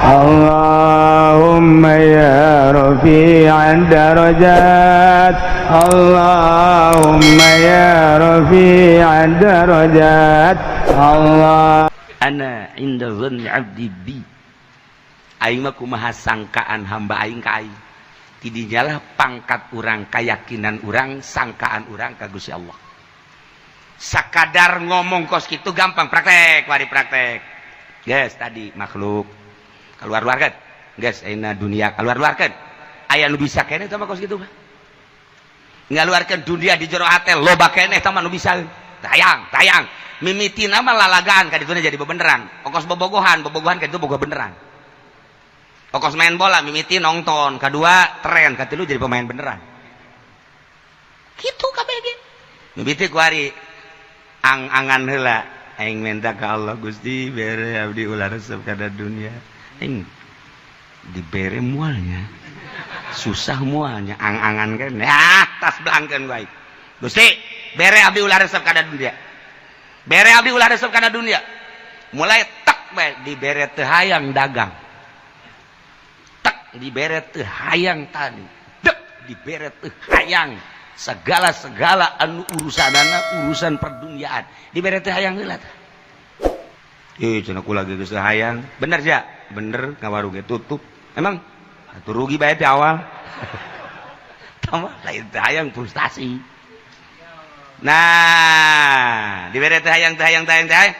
Allahumma ya rafi'ad darajat, Allahumma ya rafi'ad darajat. Allah ana inda dhanni abdi bi, aing mah kumaha sangkaan hamba aing ka aing. Tidinyalah pangkat urang, keyakinan urang, sangkaan urang ka Gusti Allah. Sakadar ngomong kos kitu gampang, praktek wari praktek. Geus tadi makhluk keluar-luarkeun. Geus ayeuna dunia keluar-luarkeun. Aya nu bisa keneh tah mah kos kitu mah. Ngaluarkeun dunia di jero hate loba keneh tah mah nu bisa. Tayang, tayang. Mimitina mah lalagaan ka dituna jadi bebeneran. Okos bobogohan, bobogohan ka ditu boga beneran. Okos main bola mimiti nonton, kedua tren, katilu jadi pemain beneran. Kitu kabeh ge. Mimiti kuari ang-angan heula aing minta ka Allah, Gusti bere abdi ulah resep kana dunia. Aing dibere mualnya. Susah mualnya ang-angan kan. Ya, tas belangkeun baik. Gusti, bere abdi ulah resep kana dunia. Bere abdi ulah resep kana dunia. Mulai tek bae dibere teu hayang dagang. Tek dibere teu hayang tani. Dek dibere teu hayang segala-segala anu urusanana urusan perduniaan. Dibere teu hayang heula tah. Ih, cenah kula ge geus teu hayang. Bener sia? Bener, ngawarung ge tutup. Emang atuh rugi bae di awal. Tambah lain teu hayang frustasi. Nah, dibere teu hayang teu hayang teu hayang teu hayang.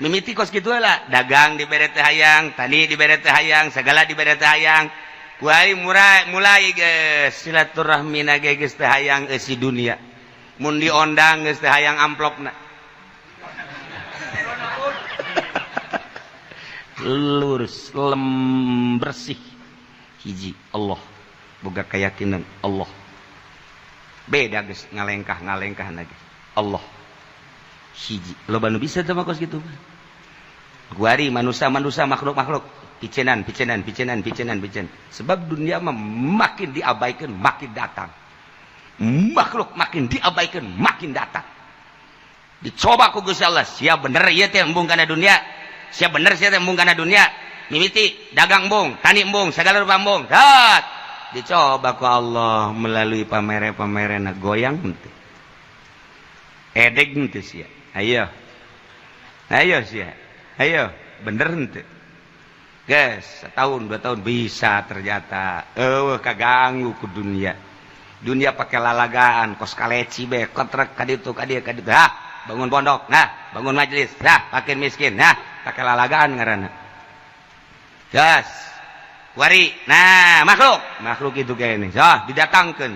Mimiti kos kitu lah, dagang dibere teu hayang, tani dibere teu hayang, segala dibere teu hayang. Kuai mulai mulai geus silaturahmi ge geus teu hayang eusi dunia. Mun diondang geus teu hayang amplopna. Lurus, lem bersih. Hiji Allah, boga keyakinan Allah. Beda geus ngalengkah-ngalengkah lagi. Allah. Hiji. Loba nu bisa teh mah kos kitu. Guari manusia-manusia makhluk-makhluk picenan picenan picenan picenan picenan. Sebab dunia mah makin diabaikan makin datang. Makhluk makin diabaikan makin datang. Dicoba ku Gusti Allah, siap bener ieu teh embung kana dunia. Siap bener sia teh embung kana dunia. Mimiti dagang embung, tani embung, segala rupa embung. Dat. Dicoba ku Allah melalui pamere-pamerena goyang henteu. Edeg henteu sia. Ayo. Ayo sia. Ayo, bener henteu. Guys, setahun 2 tahun bisa ternyata. Eueuh kaganggu ku dunia. Dunia pakai lalagaan, kos kaleci be, kotrek ka ditu ka dieu ka ditu. Hah, bangun pondok, nah, bangun majelis, nah, fakir miskin, nah, pakai lalagaan ngaranna. Gas. Wari, nah, makhluk, makhluk itu kayaknya. Sah, didatangkeun.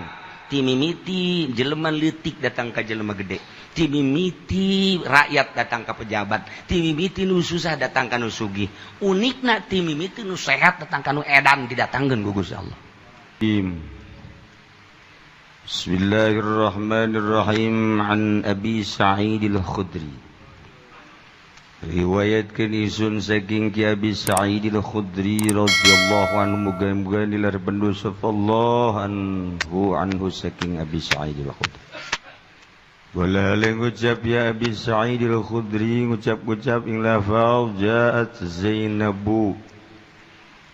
Ti mimiti jelema leutik datang ka jelema gede. Ti mimiti rakyat datang ka pejabat. Ti mimiti nu susah datang ka nu sugih. Unikna ti mimiti nu sehat datang ka nu edan didatangkeun ku Gusti Allah. Bismillahirrahmanirrahim. An Abi Sa'id Al-Khudri. Riwayatkeun isun saking Ki Abi Sa'id Al-Khudri radhiyallahu anhu, muga-muga nilar bendu sapa Allah anhu anhu saking Abi Sa'id Al-Khudri. Wala ngucap ya Abi Sa'id Al-Khudri ngucap-ngucap ing lafal ja'at Zainabu,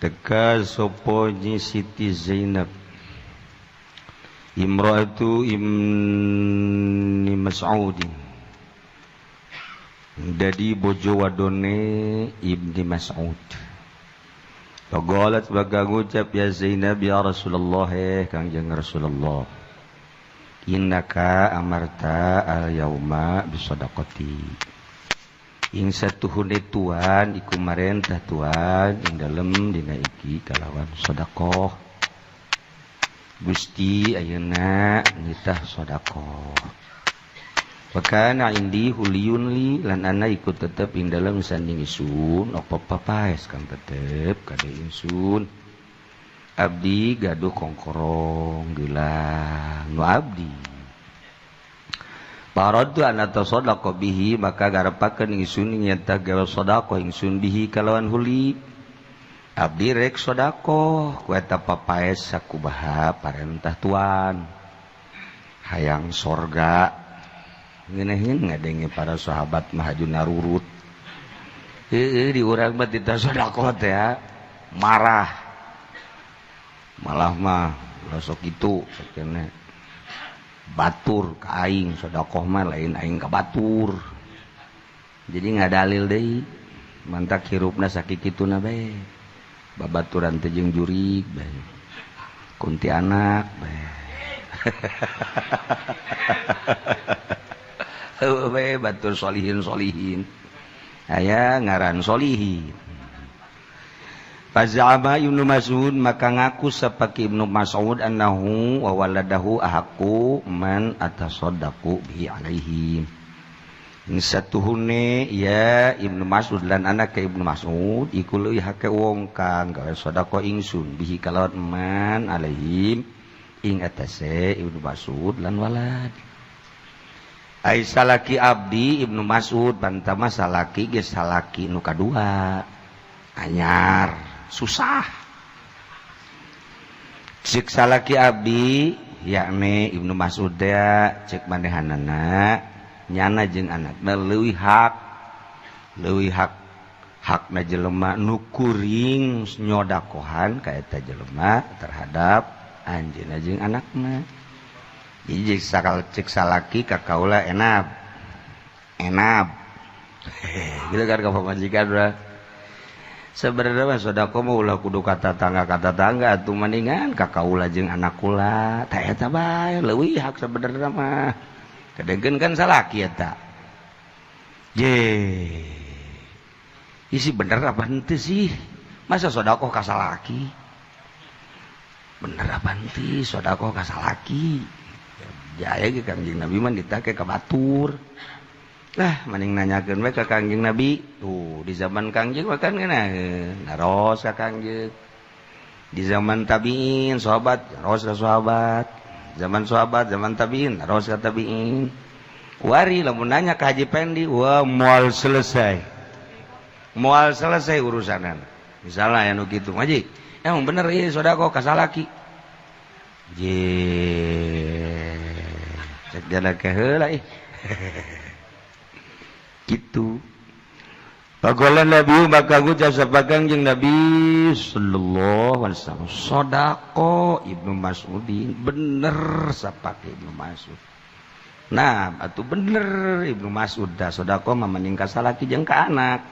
teka sapa nyi Siti Zainab imra'atu Ibni Mas'udin, dadi bojo wadone Ibni Mas'ud. Faqalat baga ngucap ya Zainab ya Rasulullah, Kangjeng Rasulullah, innaka amarta al yauma bisadaqati, ing satuhune tuan iku marentah tuan ing dalem dina iki kalawan sedekah. Gusti ayeuna nitah sedekah. Wa kana indi huliyun li, lan ana iku tetep ing dalem sanding isun apa papaes kang tetep kade ingsun. Abdi gaduh kongkorong gelang nu abdi. Paradu an atasaddaqa bihi, maka garepakeun ingsun nyata gawe sedekah ingsun bihi kalawan huli. Abdi rek sedekah ku eta papaes sakubaha parentah tuan. Hayang sorga ngeunaheun ngadenge para sahabat mah haju narurut. Heueuh di urang mah tita sedekah teh ya. Marah malah mah sok itu sakene batur ka aing, sedekah mah lain aing ka batur. Jadi nggak dalil deui, mantak hirupna sakikituna bae, babaturan teh jeung jurig bae, kuntianak bae. Heueuh bae batur solihin solihin, aya ngaran solihin. Faz'ama Ibnu Mas'ud, maka ngaku sapaki Ibnu Mas'ud, annahu wa waladahu ahaqqu man atasaddaqu bihi alaihim. Satuhune ya Ibnu Mas'ud lan anak ke Ibnu Mas'ud iku leuwih hake wong kang gawe sedekah ingsun bihi kalawan man alaihim ing atase Ibnu Mas'ud lan walad. Ai salaki abdi Ibnu Mas'ud bantama salaki ge salaki nu kadua anyar susah. Cek salaki abdi yakni Ibnu Mas'ud cek manehanana nyana jeung anakna leuwih hak hakna jelema nu kuring nyodakohan ka eta jelema terhadap anjeunna jeung anakna. Jadi cek salaki ka kaula enab enab gitu kan ka pamajikan bro. Sebenarnya mah sedekah mah ulah kudu ka tatangga atuh mendingan ka kaula jeung anak kula tah eta bae leuwih hak sebenarnya mah. Kadengkeun kan salaki eta. Je. Isi bener apa henteu sih? Masa sedekah ka salaki? Bener apa henteu sedekah ka salaki? Jaya ge Kangjeng Nabi mah ditake ka batur. Lah mending nanyakeun we ka Kangjeng Nabi. Tuh di zaman Kangjeng mah kan ngeunaheun, naros ka Kangjeng. Di zaman tabiin sahabat, naros ka sahabat. Zaman sahabat, zaman tabiin, naros ka tabiin. Wari lamun nanya ka Haji Pendi, wah moal selesai. Moal selesai urusanan. Misalnya anu kitu, Haji, emang bener ieu sedekah ka salaki. Je. Cek jana ke heula ih. Gitu. Pagolan Nabi maka ngucap sapa Kangjeng Nabi sallallahu alaihi wasallam, sodako Ibnu Mas'udin, bener sapake Ibnu Mas'ud. Nah, atuh bener Ibnu Mas'ud dah sodako mah mending ka salaki jeung ka anak.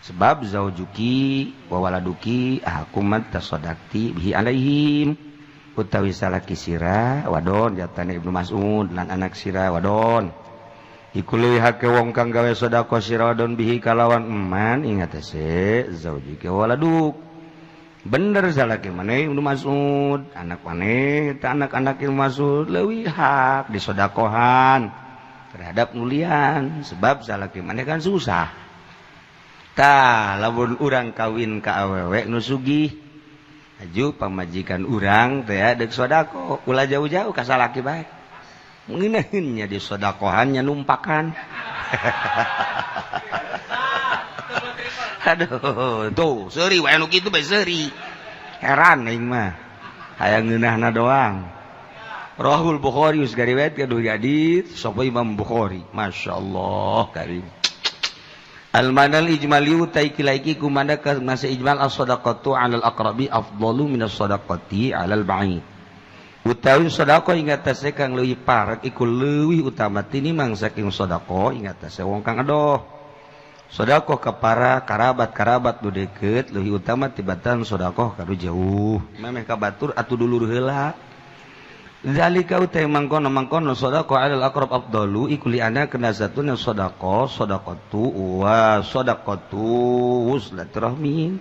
Sebab zaujuki wa waladuki ahkumat tasodakti bihi alaihim. Utawi salaki sira wadon jatane Ibnu Mas'ud lan anak sira wadon. Iku leuwih hake wong kang gawe sedekah sira wadon bihi kalawan eman ing atase zaujuki waladuk. Bener salaki maneh Ibnu Mas'ud, anak maneh eta anak-anak Ibnu Mas'ud leuwih hak disodakohan terhadap nulian sebab salaki maneh kan susah. Tah lamun urang kawin ka awewe nu sugih aju pamajikan urang teh deuk sedekah ulah jauh-jauh ka salaki bae. Ngeunaheunnya di sodakohannya numpakan. Aduh, tuh seuri wae nu kitu bae seuri. Heran aing mah. Hayang ngeunahna doang. Rahul Bukhari geus gariwayatkeun duh hadis sapa Imam Bukhari. Masyaallah karim. Al-manal ijmali utai kilaiki kumanda ka masa ijmal as-sadaqatu 'alal aqrabi afdalu minas sadaqati 'alal ba'id. Utawi sedekah ing atase kang leuwih parek iku leuwih utama tinimbang saking sedekah ing atase wong kang adoh. Sedekah ka para karabat-karabat nu deukeut leuwih utama tibatan sedekah ka nu jauh. Memeh ka batur atuh dulur heula. Zalika utai mangkono-mangkono sedekah 'alal aqrab afdalu iku li ana kana satuna sedekah sedekatu wa sedekatu wasilaturahmi.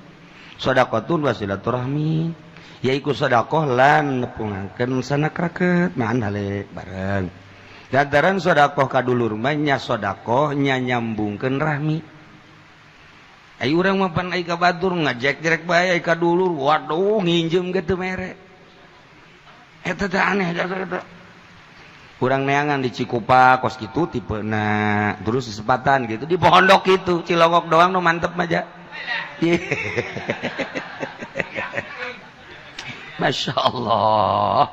Sedekatun wasilaturahmi. Yaiku sedekah lan nepungakeun sanak raket maan hale bareng. Lantaran sedekah ka dulur mah nya sedekah nya nyambungkeun rahmi. Ai urang mah pan ai ka batur ngajek-jerek bae ai ka dulur, waduh nginjem ge teu mere. Eta teh aneh eta. Urang neangan di Cikupa kos kitu tipena, terus di Sepatan gitu, di pondok kitu, Cilongok doang nu mantep mah ja. Masya Allah.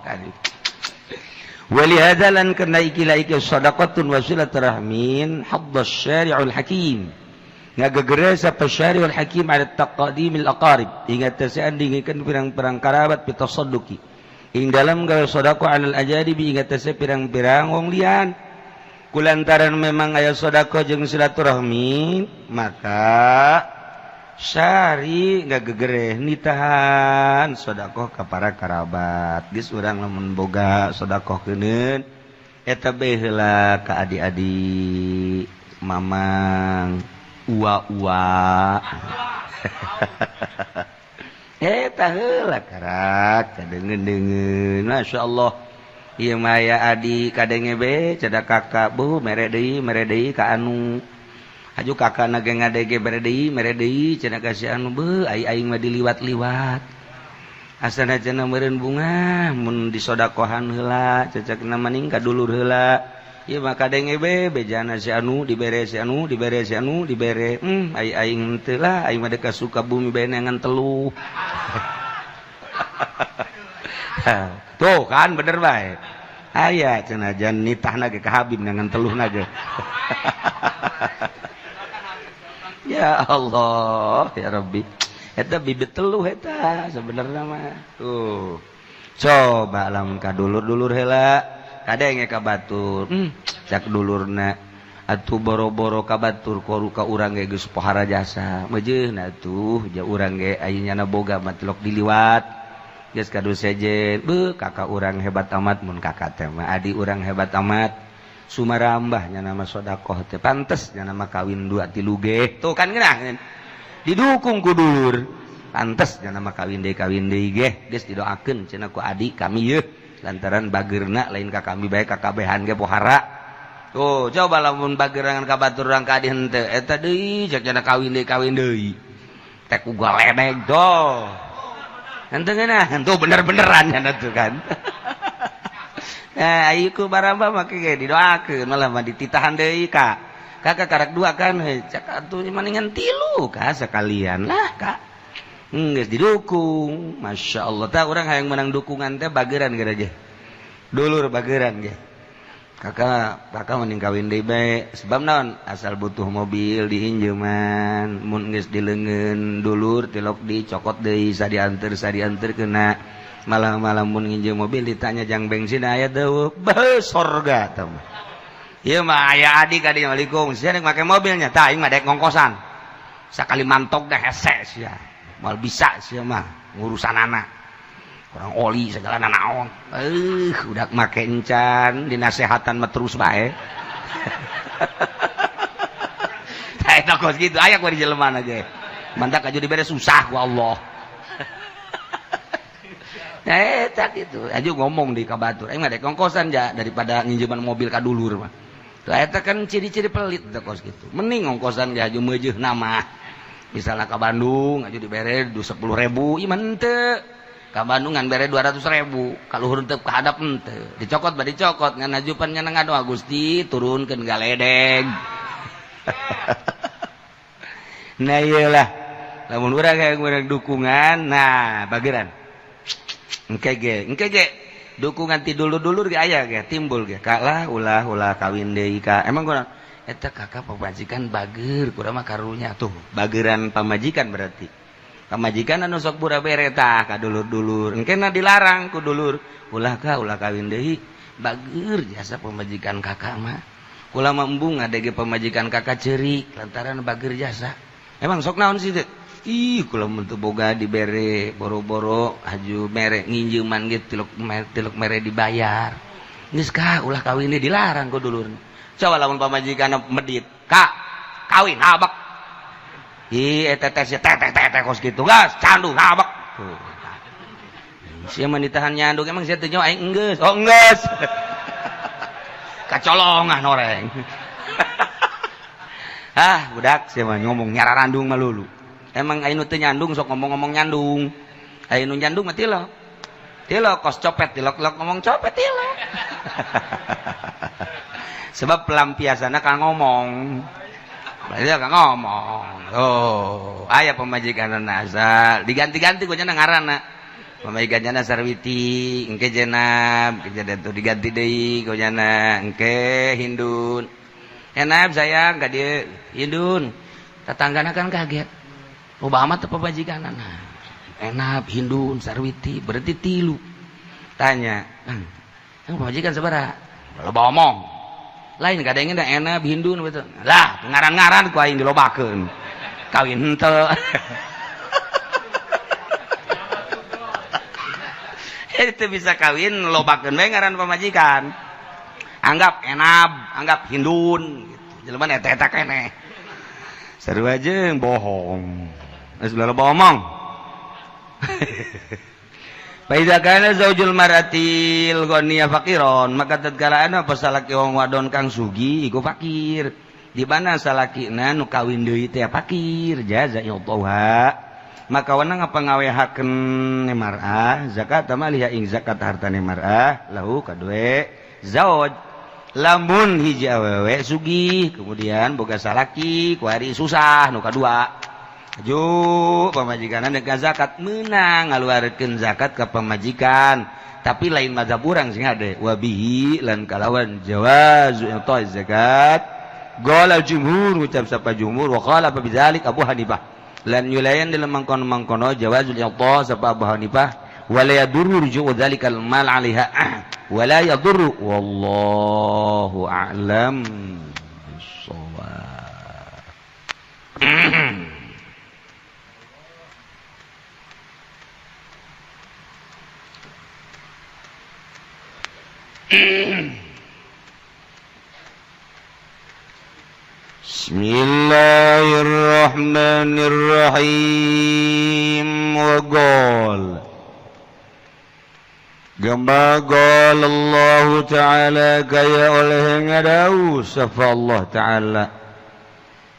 Walihada lan karena iki laiki sadaqatun wasilaturahmin haddas syari'ul hakim. Ngagegere sapa syari'ul hakim ala taqdimil aqarib ingat tesean dingikeun pirang-pirang karabat bitasadduqi ing dalam gawe sedekah alal ajanibi ingat tese pirang-pirang wong lian. Kulantaran memang aya sedekah jeung silaturahmi maka syari ngagegereh nitahan sedekah ka para karabat. Geus urang lamun boga sedekah keuneun eta bae heula ka adi-adi mamang ua-ua eta heula karak kadeungeun-deungeun. Masyaallah ieu mah aya adi kadenge be cada kakak bu mere deui ka anu aju kakak na ge ngadege mere deui cenah ka si anu beuh ai aing mah diliwat-liwat asana cenah meureun bunga mun disodakohan heula cecekna maning ka dulur heula. Ieu mah kadenge be bejana si anu dibere si anu dibere si anu dibere ai aing teu lah aing mah deuk ka Sukabumi bae neangan teluh. Tuh kan bener bae aya cenah jan nitahna ge ka Habib neangan teluhna ge. Ya Allah ya Rabbi eta bibit teluh eta sebenarnya mah. Tuh coba lamun ka dulur-dulur heula kadenge ka batur cak dulurna atuh boro-boro ka batur koru ka urang ge geus pohara jasa meujeuna atuh ja urang ge aya boga mah tilok diliwat geus kadu sejen beuh kakak urang hebat amat mun kakak teh mah adi urang hebat amat sumarambah nya nama sedekah teh pantes nya nama kawin 2 3 ge tuh kan geunah didukung ku dulur pantes nya nama kawin deui ge geus didoakeun cenah ku adi kami yeuh lantaran bagerna lain ka kami bae ka kabehan ge pohara. Tuh coba lamun bagerangan ka batur urang ka adi henteu eta deui cek cenah kawin deui teh ku galedeg tuh henteu geunah tuh bener-beneran nya tuh kan. Nah ayu ku baramba make ge didoakeun malah mah dititahan deui ka kakak karak dua kan cek atuh maningan 3 ka sekalian lah kak. Geus didukung Masya Allah tah urang hayang menang dukungan teh bageran geura ge dulur bageran ge kakak kakak mending kawin deui bae sebab naon asal butuh mobil diinjeuman mun geus dileungeun dulur tilok dicokot deui sadianteur kena malah-malah mun nginjeum mobil ditanya jang bensin aya deueuh beuh sorga tah mah ieu mah aya adik adi Assalamualaikum sia rek make mobilnya tah aing mah daek ngongkosan sakali mantok dah hese sia mal bisa sih mah ngurusan anak kurang oli segala naon udah make encan dinasehatan mah terus bae. Eta kos kitu aya ku di jelema aja mantak aja dibere susah ku Allah. Eta kitu aju ngomong di ka batur aing mah dek ngongkosan ja daripada nginjeman mobil ka dulur mah. Tah eta kan ciri-ciri pelit teh kos kitu mending ngongkosan ge aju meujeun nama misalnya ke Bandung aja dibere 10.000 ieu mah henteu ka Bandung ngan bere 200.000 kaluhur teu kahadap henteu dicokot ba dicokot ngan ajupan nya ngadoa Gusti turunkeun galedeg. Nah ieu lah lamun urang hayang urang dukungan nah bageran engke ge dukungan ti dulur-dulur ge aya ge timbul ge ka lah ulah kawin deui ka emang kurang eta kakak pamajikan bager kurang mah karunya tuh bageran pamajikan berarti pamajikan anu sok pura bere tah ka dulur-dulur engkena dilarang ku dulur ulah ka ulah kawin deui bager jasa pamajikan kakak mah kula mah embung ngadege pamajikan kakak ceurik lantaran bager jasa emang sok naon sih teh ih kula mun teu boga dibere boro-boro haju mere nginjeuman ge tilok mere dibayar geus ka ulah kawin deui dilarang ku dulur. Coba lamun pamajikan medit kak kawin habak ih eta teh teh teh teh kos kitu gas candu habak tuh sia mah ditahan nyandung emang sia teu nyaho aing enggeus oh enggeus kacolongan oreng. Ah budak sia mah ngomong nyararandung mah lulu emang aing nu teu nyandung sok ngomong-ngomong nyandung aing nu nyandung mah tilok tilok kos copet tilok-tilok ngomong copet tilok. Sebab pelampiasanna ka ngomong berarti ka ngomong. Oh aya pamajikan asal diganti-ganti ku nya ngaranna pamajikan nya Sarwiti engke Jenab engke tuh diganti deui ku nya engke Hindun Jenab sayang ka dieu Hindun Tetanggana kan kaget. Loba amat teu pamajikanna. Enak Hindun Sarwiti berarti tilu. Tanya, "Kang, kang pamajikan sabaraha?" Loba omong. Lain kadangnya da enak Hindun betul. Lah, ngaran-ngaran ku aing dilobakeun. Kawin henteu. Itu bisa kawin lobakeun we ngaran pamajikan. Anggap enab, anggap Hindun gitu. Jelema eta-eta keneh. Sarua jeung bohong. Geus loba omong. Fa idza kana zaujul maratil ghaniya faqiron, maka tatkala anu apa salaki wong wadon kang sugih iku fakir. Di mana salakina nu kawin deui teh fakir, jaza yutuha. Maka wenang apa ngawehakeun mar'ah zakat maliha ing zakat hartane mar'ah lahu kadue zauj. Lamun hiji awewe sugih kemudian boga salaki ku hari susah nu kadua. Aju pamajikan dengan zakat menang ngaluarkeun zakat ke pamajikan, tapi lain mazhab urang sing hade wabihi lan kalawan jawazu i'ta zakat. Qala jumhur ucap sapa jumhur wa qala fa bidzalik Abu Hanifah lan yulayan dalam mangkono-mangkono jawazul i'ta sapa Abu Hanifah wala yadurru ruju'u dzalikal mal 'alaiha wala yadurru wallahu a'lam bissawab. Bismillahirrahmanirrahim. Wa qala kama qala Allah Ta'ala kaya oleh ngadau sapa Allah Ta'ala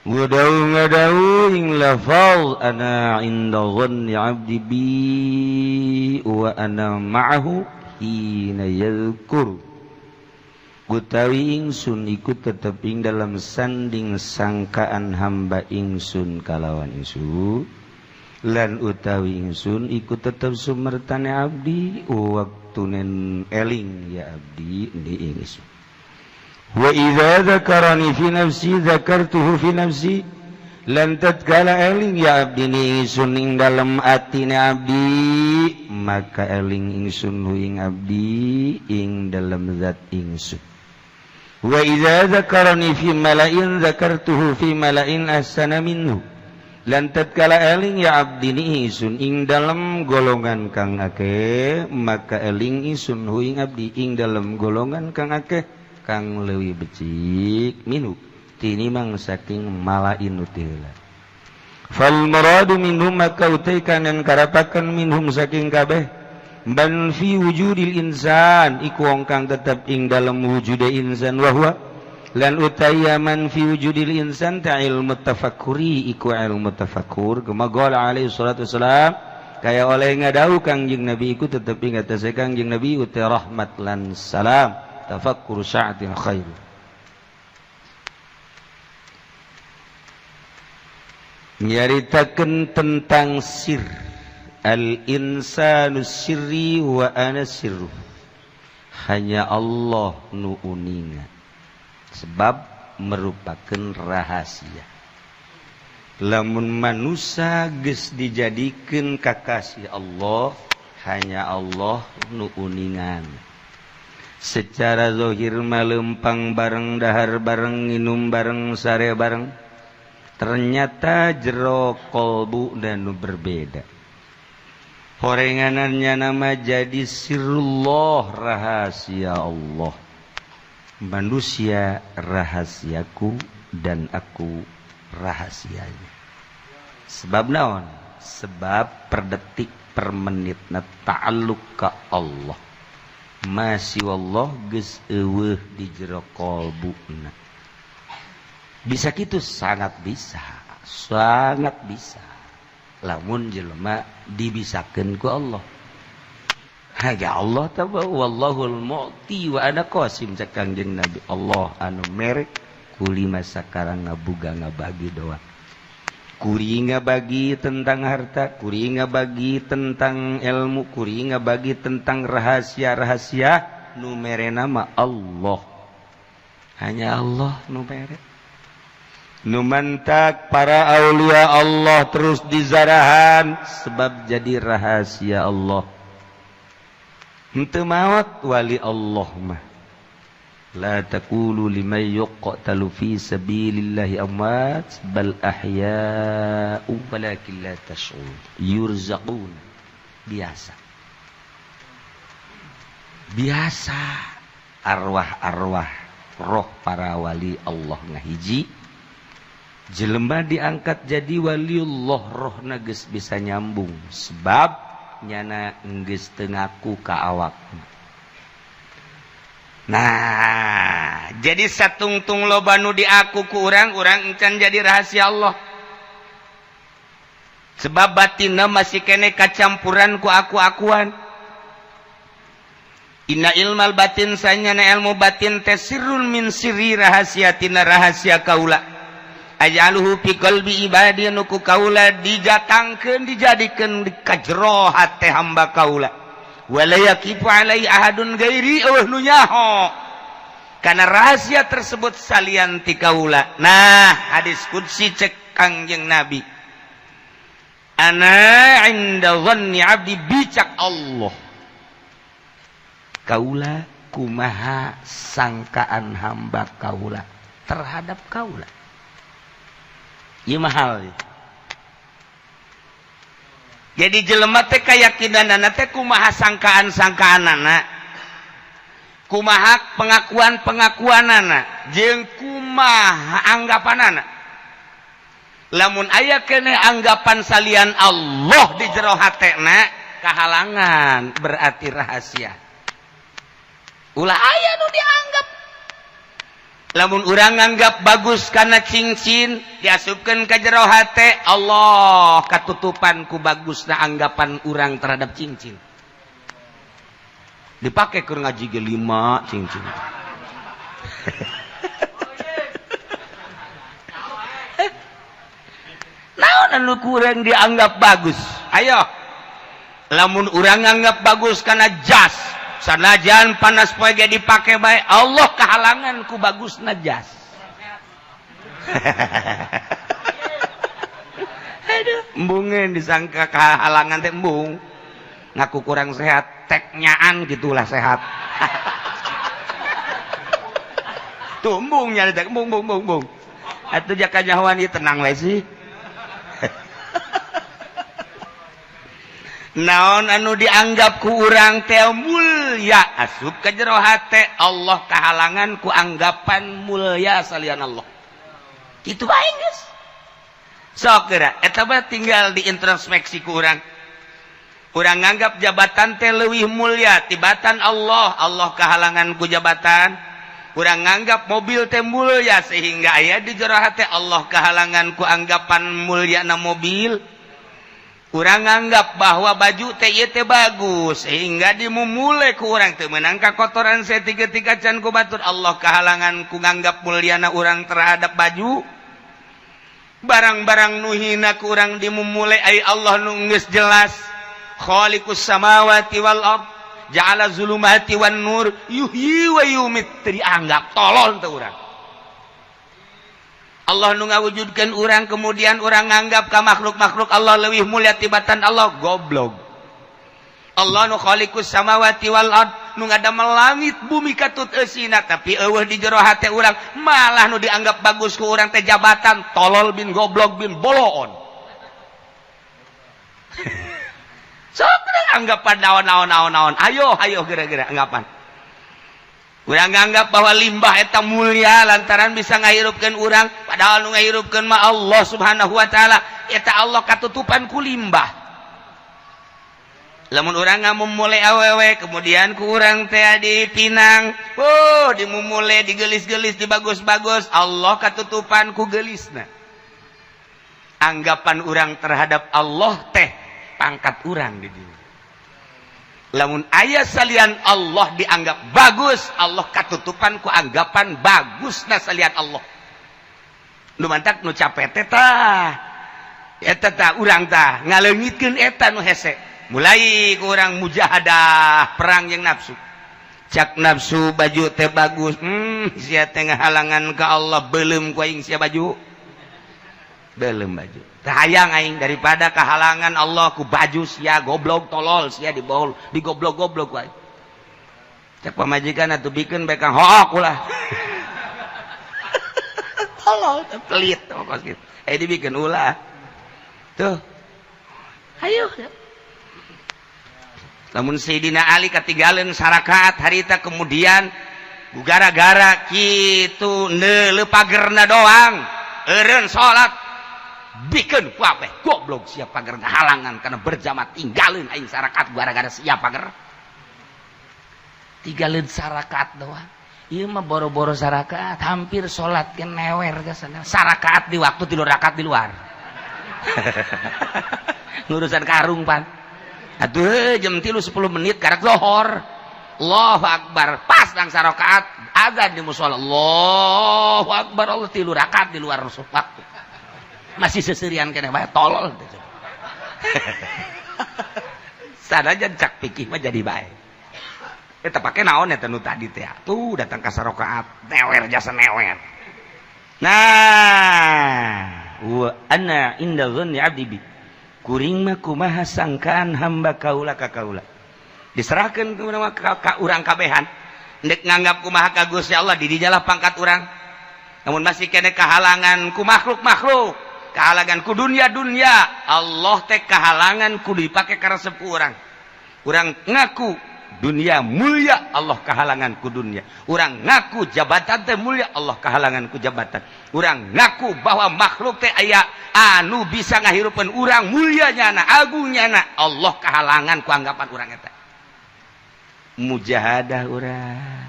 ngadau ngadau ing lafal ana inda dhanni 'abdi bi wa ana ma'ahu hina yadhkur. Gutawi ingsun iku tetep ing dalam sanding sangkaan hamba ingsun kalawan ingsun lan utawi ingsun iku tetep sumertane abdi waktunen eling ya abdi di ingsun. Wa idza dzakarani fi nafsi dzakartuhu fi nafsi lan tatkala eling ya abdi ni ingsun ing dalem atine abdi maka eling ingsun hu ing abdi ing dalem zat ingsun. Wa idza dzakarani fi mala'in dzakartuhu fi mala'in ahsana minhu lan tatkala eling ya abdi ni ingsun ing dalem golongan kang akeh maka eling ingsun hu ing abdi ing dalem golongan kang akeh kang leuwih becik minhu tinimang saking malain utila. Fal muradu minhum maka utai kanan karapakan minhum saking kabeh ban fi wujudil insan iku wong kang tetep ing dalem wujude insan wa huwa lan utai man fi wujudil insan ta ilmu tafakkuri iku ilmu tafakkur kama qala alaihi salatu wassalam kaya oleh ngadau Kangjeng Nabi iku tetep ing atase Kangjeng Nabi utai rahmat lan salam tafakkur sa'atil khair. Nyaritakeun tentang sir al insanu sirri wa ana sirru, hanya Allah nu uninga sebab merupakan rahasia. Lamun manusia geus dijadikeun kakasih Allah, hanya Allah nu uningan. Secara zahir malempang bareng, dahar bareng, nginum bareng, sare bareng, ternyata jero kolbu dan berbeda. Horenganannya nama jadi sirullah, rahasia Allah. Manusia rahasiaku dan aku rahasianya. Sebab naon? Sebab per detik per menitna ta'alluq ka Allah. Masih Allah geus eueuh di jero kolbuna. Bisa gitu? Sangat bisa, sangat bisa. Lamun jelema dibisakeun ku Allah. Ha ya Allah tawa wallahul mu'ti wa ana qasim cek Kangjeng Nabi. Allah anu merek kulima sakarang ngabuga ngabagi doa. Kuri ngabagi tentang harta, kuri ngabagi tentang ilmu, kuri ngabagi tentang rahasia-rahasia nu mere nama Allah. Hanya Allah nu mere. Nu mantak para aulia Allah terus dizarahan sebab jadi rahasia Allah. Henteu maot wali Allah mah. La taqulu liman yuqtalu fi sabilillahi amwat bal ahya'u walakin la tash'urun yurzaqun. Biasa. Biasa arwah-arwah roh para wali Allah ngahiji jelema diangkat jadi waliullah, rohna geus bisa nyambung sebab nyana geus teu ngaku ka awakna. Nah, jadi satungtung loba nu diaku ku urang, urang encan jadi rahasia Allah. Sebab batinna masih kene kacampuran ku aku-akuan. Inna ilmal batin, sanyana ilmu batin teh, sirrun min sirri, rahasia tina rahasia kaula. Aj'aluhu fi qalbi ibadi, nu ku kaula dijatangkeun, dijadikeun di kajero hate hamba kaula. Wala yaqifu alai ahadun gairi, euweuh nu nyaho kana rahasia tersebut salian ti kaula. Nah, hadis qudsi cek Kangjeng Nabi, ana inda dhanni abdi bicak Allah, kaula kumaha sangkaan hamba kaula terhadap kaula. Ieu mahal. Jadi jelema teh keyakinanana teh kumaha sangkaan-sangkaanana, kumaha pengakuan-pengakuanana, jeung kumaha anggapanana. Lamun aya kene anggapan salian Allah di jero hatena, kahalangan, berarti rahasia. Ulah aya nu dianggap. Lamun urang nganggap bagus karena cincin diasupkeun ka jero hate, Allah katutupan ku bagusna anggapan urang terhadap cincin. Dipakai keur ngaji ge lima cincin. Naon anu kurang dianggap bagus? Ayo, lamun urang nganggap bagus karena jas, sanajan panas poe ge dipake bae, Allah kehalangan ku bagusna jas. Aduh, embungeun disangka kehalangan teh, embung ngaku kurang sehat, teknyaan gitulah sehat. Tuh embung nyari tek embung embung embung embung. Atuh jaka nyahoan ieu tenang we sih. Naon anu dianggap ku urang teh mulya asup ka jero hate, Allah kahalangan ku anggapan mulya salian Allah. Kitu bae geus. Sok geura eta mah tinggal diintrospeksi ku urang. Urang nganggap jabatan teh leuwih mulya tibatan Allah, Allah kahalangan ku jabatan. Urang nganggap mobil teh mulya sehingga aya di jero hate, Allah kahalangan ku anggapan mulyana mobil. Urang nganggap bahwa baju teh ieu teh bagus sehingga dimumule ku urang teu meunang kakotoran saeutik-eutik can ku batur, Allah kahalangan ku nganggap mulyana urang terhadap baju. Barang-barang nu hina ku urang dimumule, ai Allah nu geus jelas khaliqus samawati wal ard ja'ala zulumati wan nur yuhyi wa yumit, teu dianggap tolol teh urang. Allah nu ngawujudkeun urang, kemudian urang nganggap ka makhluk-makhluk Allah leuwih mulia tibatan Allah, goblok. Allah nu khaliqus samawati wal ard, nu ngadamel langit bumi katut eusina, tapi eueuh di jero hate urang, malah nu dianggap bagus ku urang teh jabatan, tolol bin goblok bin boloon. Sok anggapan naon-naon naon-naon, ayo ayo geura-geura anggapan. Urang nganggap bahwa limbah eta mulia lantaran bisa ngahirupkeun urang, padahal nu ngahirupkeun mah Allah Subhanahu wa taala. Eta Allah katutupan ku limbah. Lamun urang ngamumule awewe, kemudian ku urang teh dipinang, oh dimumule, digelis-gelis, dibagus-bagus, Allah katutupan ku gelisna. Anggapan urang terhadap Allah teh pangkat urang di dieu. Lamun aya salian Allah dianggap bagus, Allah katutupan ku anggapan bagusna salian Allah. Nu mantak nu capek teh tah eta tah urang tah ngaleungitkeun eta nu hese. Mulai ku urang mujahadah perang jeung nafsu. Cak nafsu baju teh bagus, sia teh ngahalangan ka Allah, beuleum ku aing sia baju. Belum baju. Hayang aing daripada kehalangan Allah ku baju sia goblok tolol sia dibol digoblok-goblok wae. Cek pamajikan atuh bikeun bae kang hook ulah. Tolol pelit kos kitu. Dibikin ulah. Tuh. Ayo. Lamun Sayyidina Ali ketinggalan sarakaat harita kemudian gara-gara kitu neuleuh pagerna doang eureun salat bikeun ku apeh goblok sia pager halangan karena berjamaah tinggalin aing sarakaat gara-gara sia pager tinggalin sarakaat doang. Ieu mah boro-boro sarakaat hampir salat ke newer geus sarakaat di waktu 3 rakaat di luar. Ngurusan karung pan. Aduh jam 3 10 menit karak lohor. Allahu Akbar pas langsung rakaat azan di musala Allahu Akbar Allah 3 rakaat di luar waktu. Masih seserian kene bae tolol. Sanajan cak pikih mah jadi bae. Eta pake naon eta nu tadi teh. Tuh datang ka sarakaat newer jasa newer. Nah, wa ana inda dzanni abdi bi. Kuring mah kumaha sangkaan hamba kaula ka kaula. Diserahkeun ka urang kabehan. Ndek nganggap kumaha ka Gusti Allah di dijalah pangkat urang. Namun masih kene kahalangan ku makhluk-makhluk, kahalangan ku dunia-dunia. Allah teh kahalangan ku dipake karesep ku urang. Urang ngaku dunia mulia, Allah kahalangan ku dunia. Urang ngaku jabatan teh mulia, Allah kahalangan ku jabatan. Urang ngaku bahwa makhluk teh aya anu bisa ngahirupeun urang mulia nyana, agung nyana, Allah kahalangan ku anggapan urang eta. Mujahadah urang,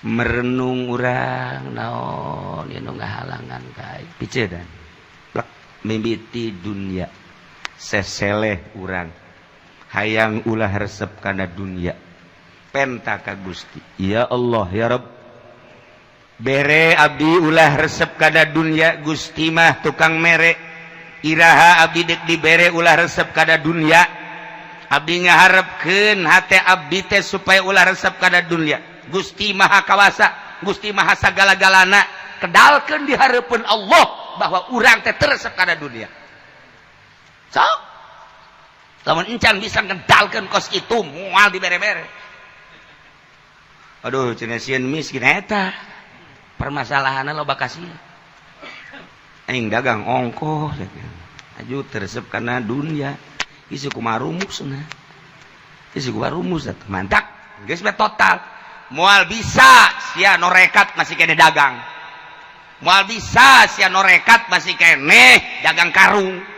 merenung urang naon ieu nu ngahalangan ka picedan. Plek mimiti dunia seseleh urang. Hayang ulah resep kana dunia penta ka Gusti ya Allah ya Rabb bere abdi ulah resep kana dunia Gusti mah tukang mere iraha abdi dek dibere ulah resep kana dunia abdi ngaharepkeun hate abdi teh supaya ulah resep kana dunia Gusti maha kawasa Gusti maha sagala-galana kedalkeun di hareupeun Allah bahwa urang teh teresep kana dunia sok lamun encan bisa ngedalkeun kos kitu moal dibere-bere. Aduh cenah sieun miskin eta. Permasalahanna loba kasih. Aing dagang ongkoh aju teresep kana dunia. Ieu kumaha rumusna. Ieu kumaha rumus atuh mantak geus total. Moal bisa sia norekat masih kene dagang. Moal bisa sia norekat masih kene dagang karung.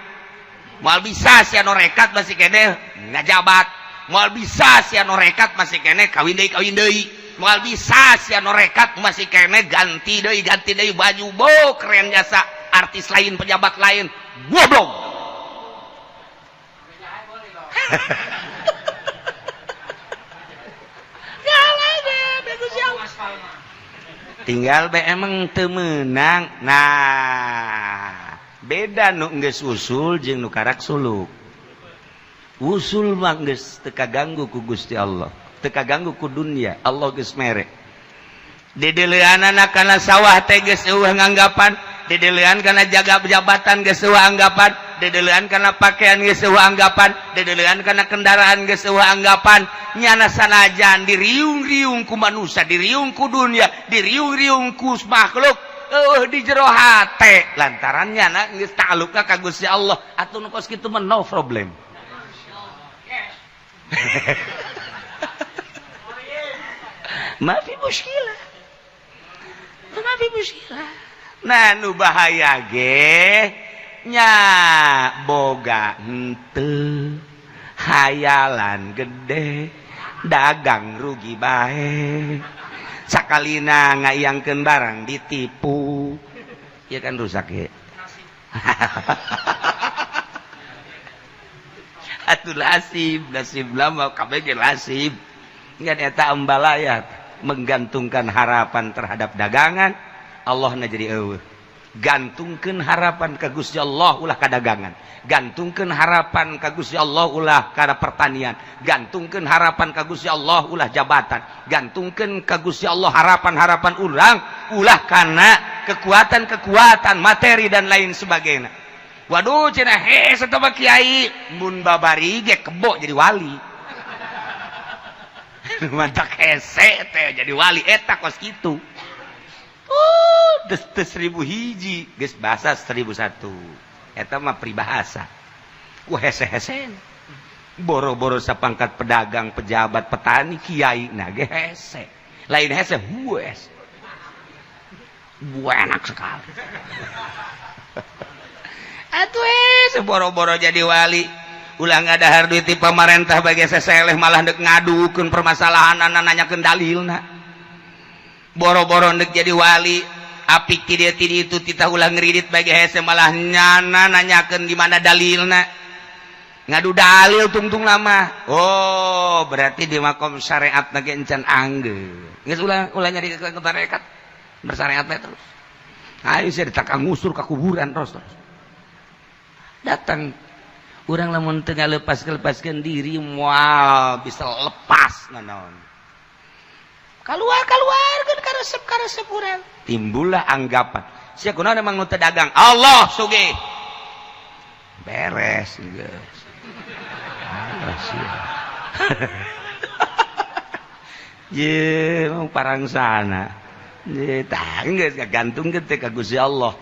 Moal bisa sia norekat masih kene ngajabat. Moal bisa sia norekat masih kene kawin deui. Moal bisa sia norekat masih kene ganti deui baju bo keren jasa artis lain pejabat lain goblok. Tinggal be emang teu meunang. Nah beda nu geus usul jeung nu karak suluk. Usul mah geus teu kaganggu ku Gusti Allah, teu kaganggu ku dunia, Allah geus mere. Dideleuanana kana sawah teh geus eueuh nganggapan, dideleuan kana jaga jabatan geus eueuh anggapan, dideleuan kana pakaian geus eueuh anggapan, dideleuan kana kendaraan geus eueuh anggapan. Nyana sanajan diriung-riung ku manusia, diriung ku dunia, diriung-riung ku makhluk. Di jero hate lantaran nyana geus ta'alluqna ka Gusti Allah atuh nu kos kitu mah no problem. Maafi muskilah. Maafi muskilah. Nah nu bahaya ge nya boga henteu hayalan gede dagang rugi bae. Sakalina ngayangkeun barang ditipu. Ya kan rusak ya. Atuh nasib, nasib lama kabeh ge nasib. Ngan eta ambalayat menggantungkan harapan terhadap dagangan, Allah na jadi eueuh. Gantungkeun harapan ka Gusti Allah ulah kadagangan, gantungkeun harapan ka Gusti Allah ulah kana pertanian, gantungkeun harapan ka Gusti Allah ulah jabatan, gantungkeun ka Gusti Allah harapan-harapan urang ulah kana kekuatan-kekuatan materi dan lain sebagainya. Waduh cenah hese teh kiai mun babari ge kebo jadi wali. Mantak hese teh jadi wali eta kos kitu. Des 1000 hiji geus bahasa 1001 eta mah peribahasa ku hese-hese boro-boro sapangkat pedagang pejabat petani kiai nah ge hese lain hese hues enak sekali atuh hese boro-boro jadi wali ulah ngadahar duit ti pamarentah bagi seseleh malah deuk ngadukeun permasalahan nanyakeun dalilna boro-boro ndek jadi wali apik ti dieu ti ditu titah ulah ngeridit bagi hese malah nyana nanyakeun di mana dalilna ngadu dalil tungtung lama. Oh berarti di makom syariat ge encan anggeus geus ulah ulah nyari ke tarekat bersyariat bae terus ayo sia ditakang ngusur ka kuburan terus terus datang urang lamun teu ngalepas-lepaskeun diri moal bisa lepas nanaon keluar kan karesep urang timbullah anggapan sia kunaon emang nu teu dagang Allah sugih beres geus sia ye mau parangsana ye tah geus kagantungkeun teh ka Gusti Allah.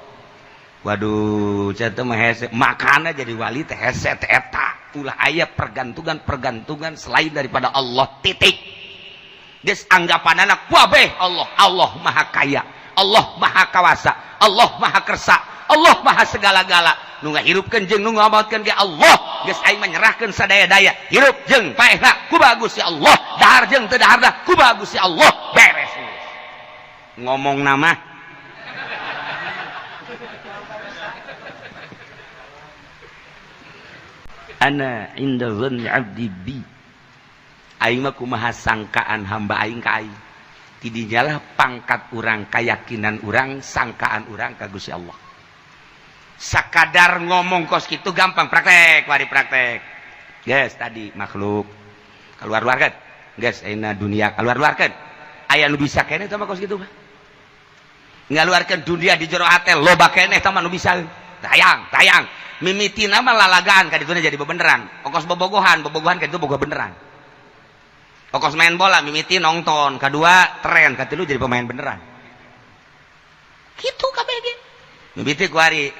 Waduh sia teh mah hese makana jadi wali teh hese teh eta ulah aya pergantungan-pergantungan selain daripada Allah titik. Geus anggapanana kabeh Allah, Allah Maha Kaya, Allah Maha Kawasa, Allah Maha Kersa, Allah Maha segala-gala. Nu ngahirupkeun jeung nu ngamaotkeun ge Allah. Geus aing menyerahkeun sadaya-daya, hirup jeung paehna ku bagus ya Allah, dahar jeung teu daharna ku bagus ya Allah. Beres. Ngomong nama ana inda dhanni 'abdi bi. Aing mah kumaha sangkaan hamba aing ka aing. Tidinyalah pangkat urang, keyakinan urang, sangkaan urang ka Gusti Allah. Sakadar ngomong kos kitu gampang praktek, wari praktek. Geus tadi makhluk keluar-luarkeun. Geus ayeuna dunia keluar-luarkeun. Aya nu bisa keneh tah mah kos kitu mah. Ngaluarkeun dunia di jero hate loba keneh tah mah nu bisa. Tayang, tayang. Mimitina mah lalagaan ka dituna jadi bebeneran. Okos bobogohan, bobogohan ka ditu boga beneran. Okos main bola mimiti nonton, kedua tren, katilu jadi pemain beneran. Kitu kabeh ge. Mimiti kuari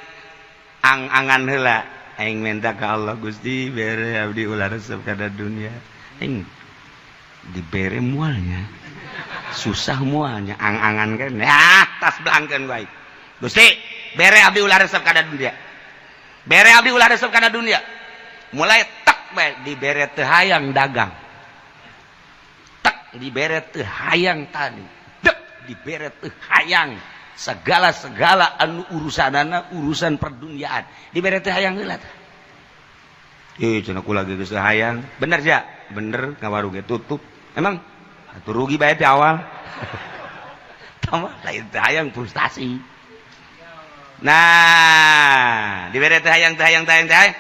ang-angan heula aing minta ka Allah Gusti bere abdi ulah resep kana dunia. Aing dibere mualnya. Susah mualnya ang-angan kan. Ya, tas belangkeun bae. Gusti, bere abdi ulah resep kana dunia. Bere abdi ulah resep kana dunia. Mulai tek bae dibere teu hayang dagang. Dibere teu hayang tani, dek dibere teu hayang segala-segala anu urusanana urusan perduniaan dibere teu hayang heula tah. Cenah kula geus teu hayang, bener sia? Bener ngawarung ge tutup. Emang atuh rugi bae ti awal. Tambah lain teu hayang frustasi. Nah, dibere teu hayang teu hayang teu hayang teu hayang.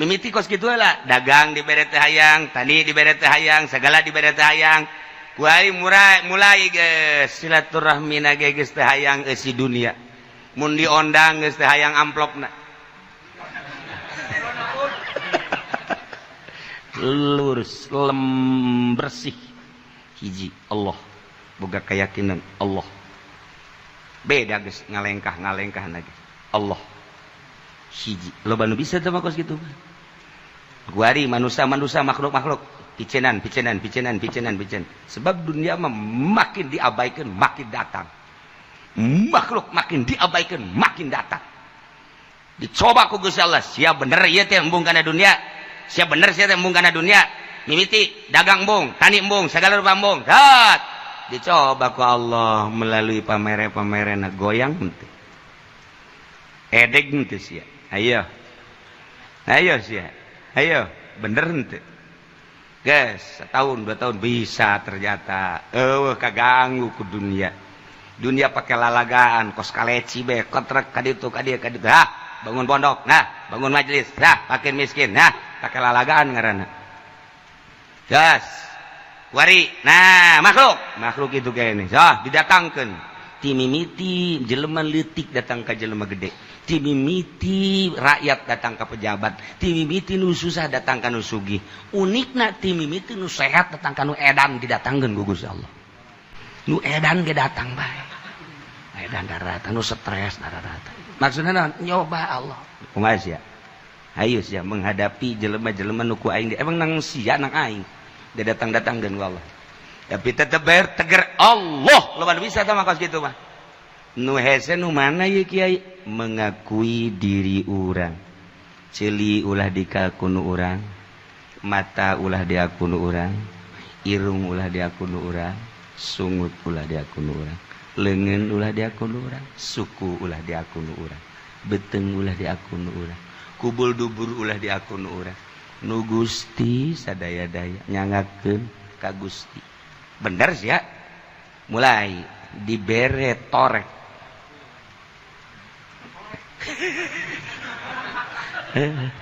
Mimiti kos kitu heula, dagang dibere teu hayang, tani dibere teu hayang, segala dibere teu hayang. Kuai mulai geus silaturahmi ge geus teu hayang eusi dunia. Mun diondang geus teu hayang amplopna. Lurus lem bersih hiji Allah boga keyakinan Allah. Beda geus ngalengkah-ngalengkah lagi. Allah hiji. Loba nu bisa teh mah kos kitu. Guari manusia-manusia makhluk-makhluk picenan picenan picenan picenan picenan. Sebab dunia mah makin diabaikan makin datang. Makhluk makin diabaikan makin datang. Dicoba ku Gusti Allah, sia bener ieu teh embung kana dunia. Sia bener sia teh embung kana dunia. Mimiti dagang embung, tani embung, segala rupa embung. Dat. Dicoba ku Allah melalui pamere-pamerena goyang henteu. Edeg henteu sia. Ayo. Ayo sia. Ayo, bener henteu. Guys, setahun 2 tahun bisa ternyata. Eueuh kaganggu ku dunia. Dunia pakai lalagaan kos kaleci be kotrek kaditu kadieu kaditu. Hah, bangun pondok, nah, bangun majelis, nah, fakir miskin, nah, pakai lalagaan ngaranna. Gas. Wari, nah, makhluk, makhluk itu kayaknya. Sah, didatangkeun. Timimiti jelema leutik datang ka jelema gede, timimiti rakyat datang ke pejabat, timimiti nu susah datang ka nu sugih. Unikna timimiti nu sehat datang ka nu edan, didatangkeun ku Gusti Allah. Nu edan ge datang bae, edan daratan, nu stres daratan. Maksudna naon? Nyoba Allah. Kumaha sia? Hayu sia menghadapi jelema-jelema nu ku aing, emang nang sia nang aing dia datang-datang ku Allah, tapi tetep bayar teger Allah. Lo bisa sama kos gitu mah. Nu hese nu mana ye, kiai? Mengakui diri urang, ceuli ulah dikakunu urang, mata ulah diakunu urang, irung ulah diakunu urang, sungut ulah diakunu urang, leungeun ulah diakunu urang, suku ulah diakunu urang, beuteung ulah diakunu urang, kubul dubur ulah diakunu urang, nu Gusti sadaya-daya. Nyangakeun ka Gusti. Bener sih ya, mulai dibere torek,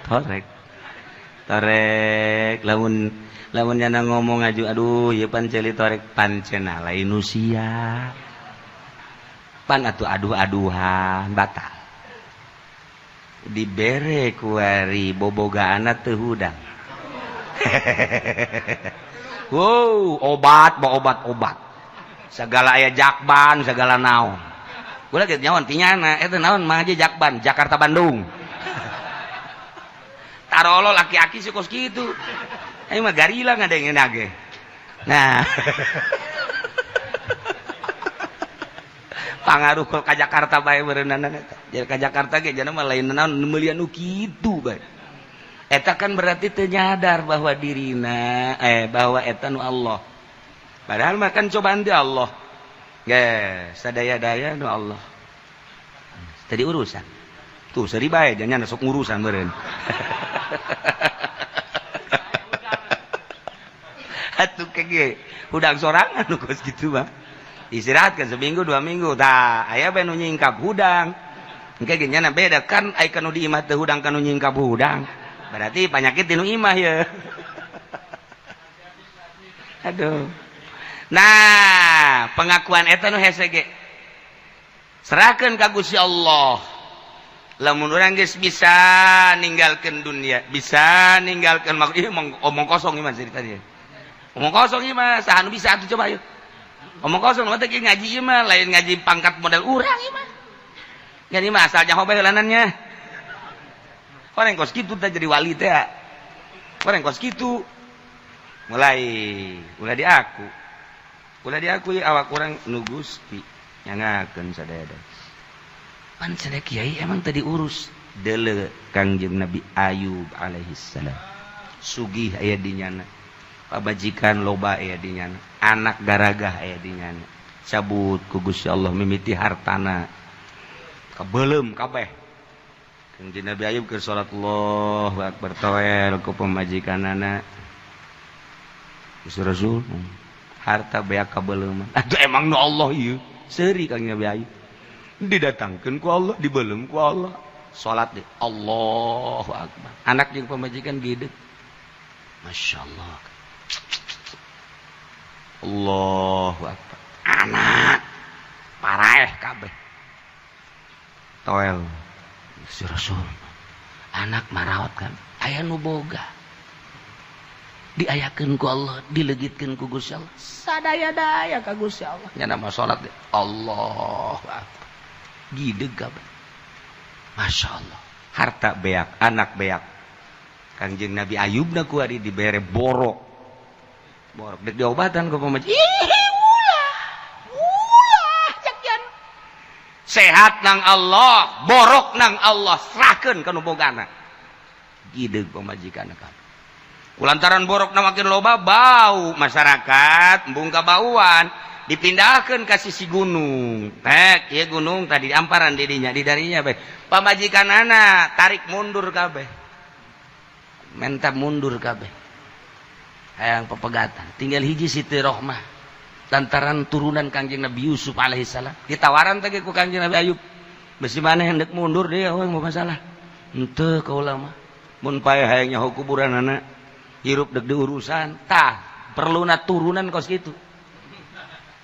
torek torek. Lamun lamun nyana ngomong aju, aduh ieu pan ceuli torek, pancena lain nu sia pan atuh aduh-aduhan batal. Dibere kuari bobogaana teu hudang. Wow, obat, bawa obat-obat. Segala aya jakban, segala naon. Gue lagi nyawan tinyana, eta naon mah aja jakban, Jakarta Bandung. Tarolo laki-laki sih kos kitu. Ayo mah garila ngadengin ge. Nah. Pangaruh ke Jakarta bae berenana eta. Jadi ka Jakarta ge jana mah lain naon meulian nu kitu bae. Eta kan berarti teu nyadar bahwa dirina bahwa eta nu Allah. Padahal mah kan cobaan di Allah. Ge, sadaya-daya nu Allah. Tadi urusan. Tuh seuri bae jangan sok ngurusan meureun. Atuh kege hudang sorangan nu kos kitu mah. Istirahat kan seminggu 2 minggu tah aya bae nu nyingkap hudang. Engke ge nyana beda kan aya kanu di imah teu hudang kanu nyingkap hudang. Berarti penyakit di nu imah ya. Aduh. Nah, pengakuan eta nu hese ge. Serahkeun ka Gusti Allah. Lamun urang geus bisa ninggalkeun dunia, bisa ninggalkeun ieu omong kosong ieu mah ceritanya. Omong kosong ieu mah, saha nu bisa atuh coba ieu. Omong kosong mah teh ngaji ieu mah lain ngaji pangkat model urang ieu mah. Jadi mah asal nyaho bae heulanannya. Orang kos kitu teh jadi wali teh. Orang kos kitu mulai ulah diaku. Ulah diakui awak urang nu Gusti nyangakeun sadaya-daya. Pan sadaya kiai emang tadi urus deuleu Kangjeng Nabi Ayub alaihi salam. Sugih aya di nyana. Pabajikan loba aya di nyana. Anak garagah aya di nyana. Cabut ku Gusti Allah mimiti hartana. Kabeuleum kabeh. Kangjeng Nabi Ayub keur salat Allahu akbar toel ku pamajikanana. Gusti Rasul harta beak kabeuleum. Atuh emang nu Allah ieu. Seuri Kangjeng Nabi Ayub. Didatangkeun ku Allah, dibeuleum ku Allah. Salat deh, Allahu akbar. Anak jeung pamajikan gede. Masya Allah. Allahu akbar. Anak paraeh kabeh. Toel. Si Rasul. Anak marawat kan. Aya nu boga. Diayakeun ku Allah, dileugitkeun ku Gusti Allah. Sadaya-daya ka Gusti Allah. Nya nama salat deh. Allahu akbar. Gideg kabeh. Masya Allah. Harta beak, anak beak. Kangjeng Nabi Ayub na kuari dibere borok. Borok dek diobatan ku pamajikan. Ih, ulah. Ulah cakian. Sehat nang Allah, borok nang Allah, serahkeun ka nu bogana. Gideg pamajikan kabeh. Kulantaran borok na makin loba bau masyarakat embung kabauan, dipindahkan ke sisi gunung. Tek, ieu gunung tadi amparan didinya, di darinya bae. Pamajikan anak tarik mundur kabeh. Menta mundur kabeh. Hayang pepegatan, tinggal hiji Siti Rohmah. Lantaran turunan Kangjeng Nabi Yusuf alaihissalam ditawaran teh ku Kangjeng Nabi Ayub. Besi mana hendak mundur dia, oh mau masalah. Henteu kaula mah. Mun paeh hayang nyaho kuburanana, hirup dek diurusan. Tah, perluna turunan kos kitu.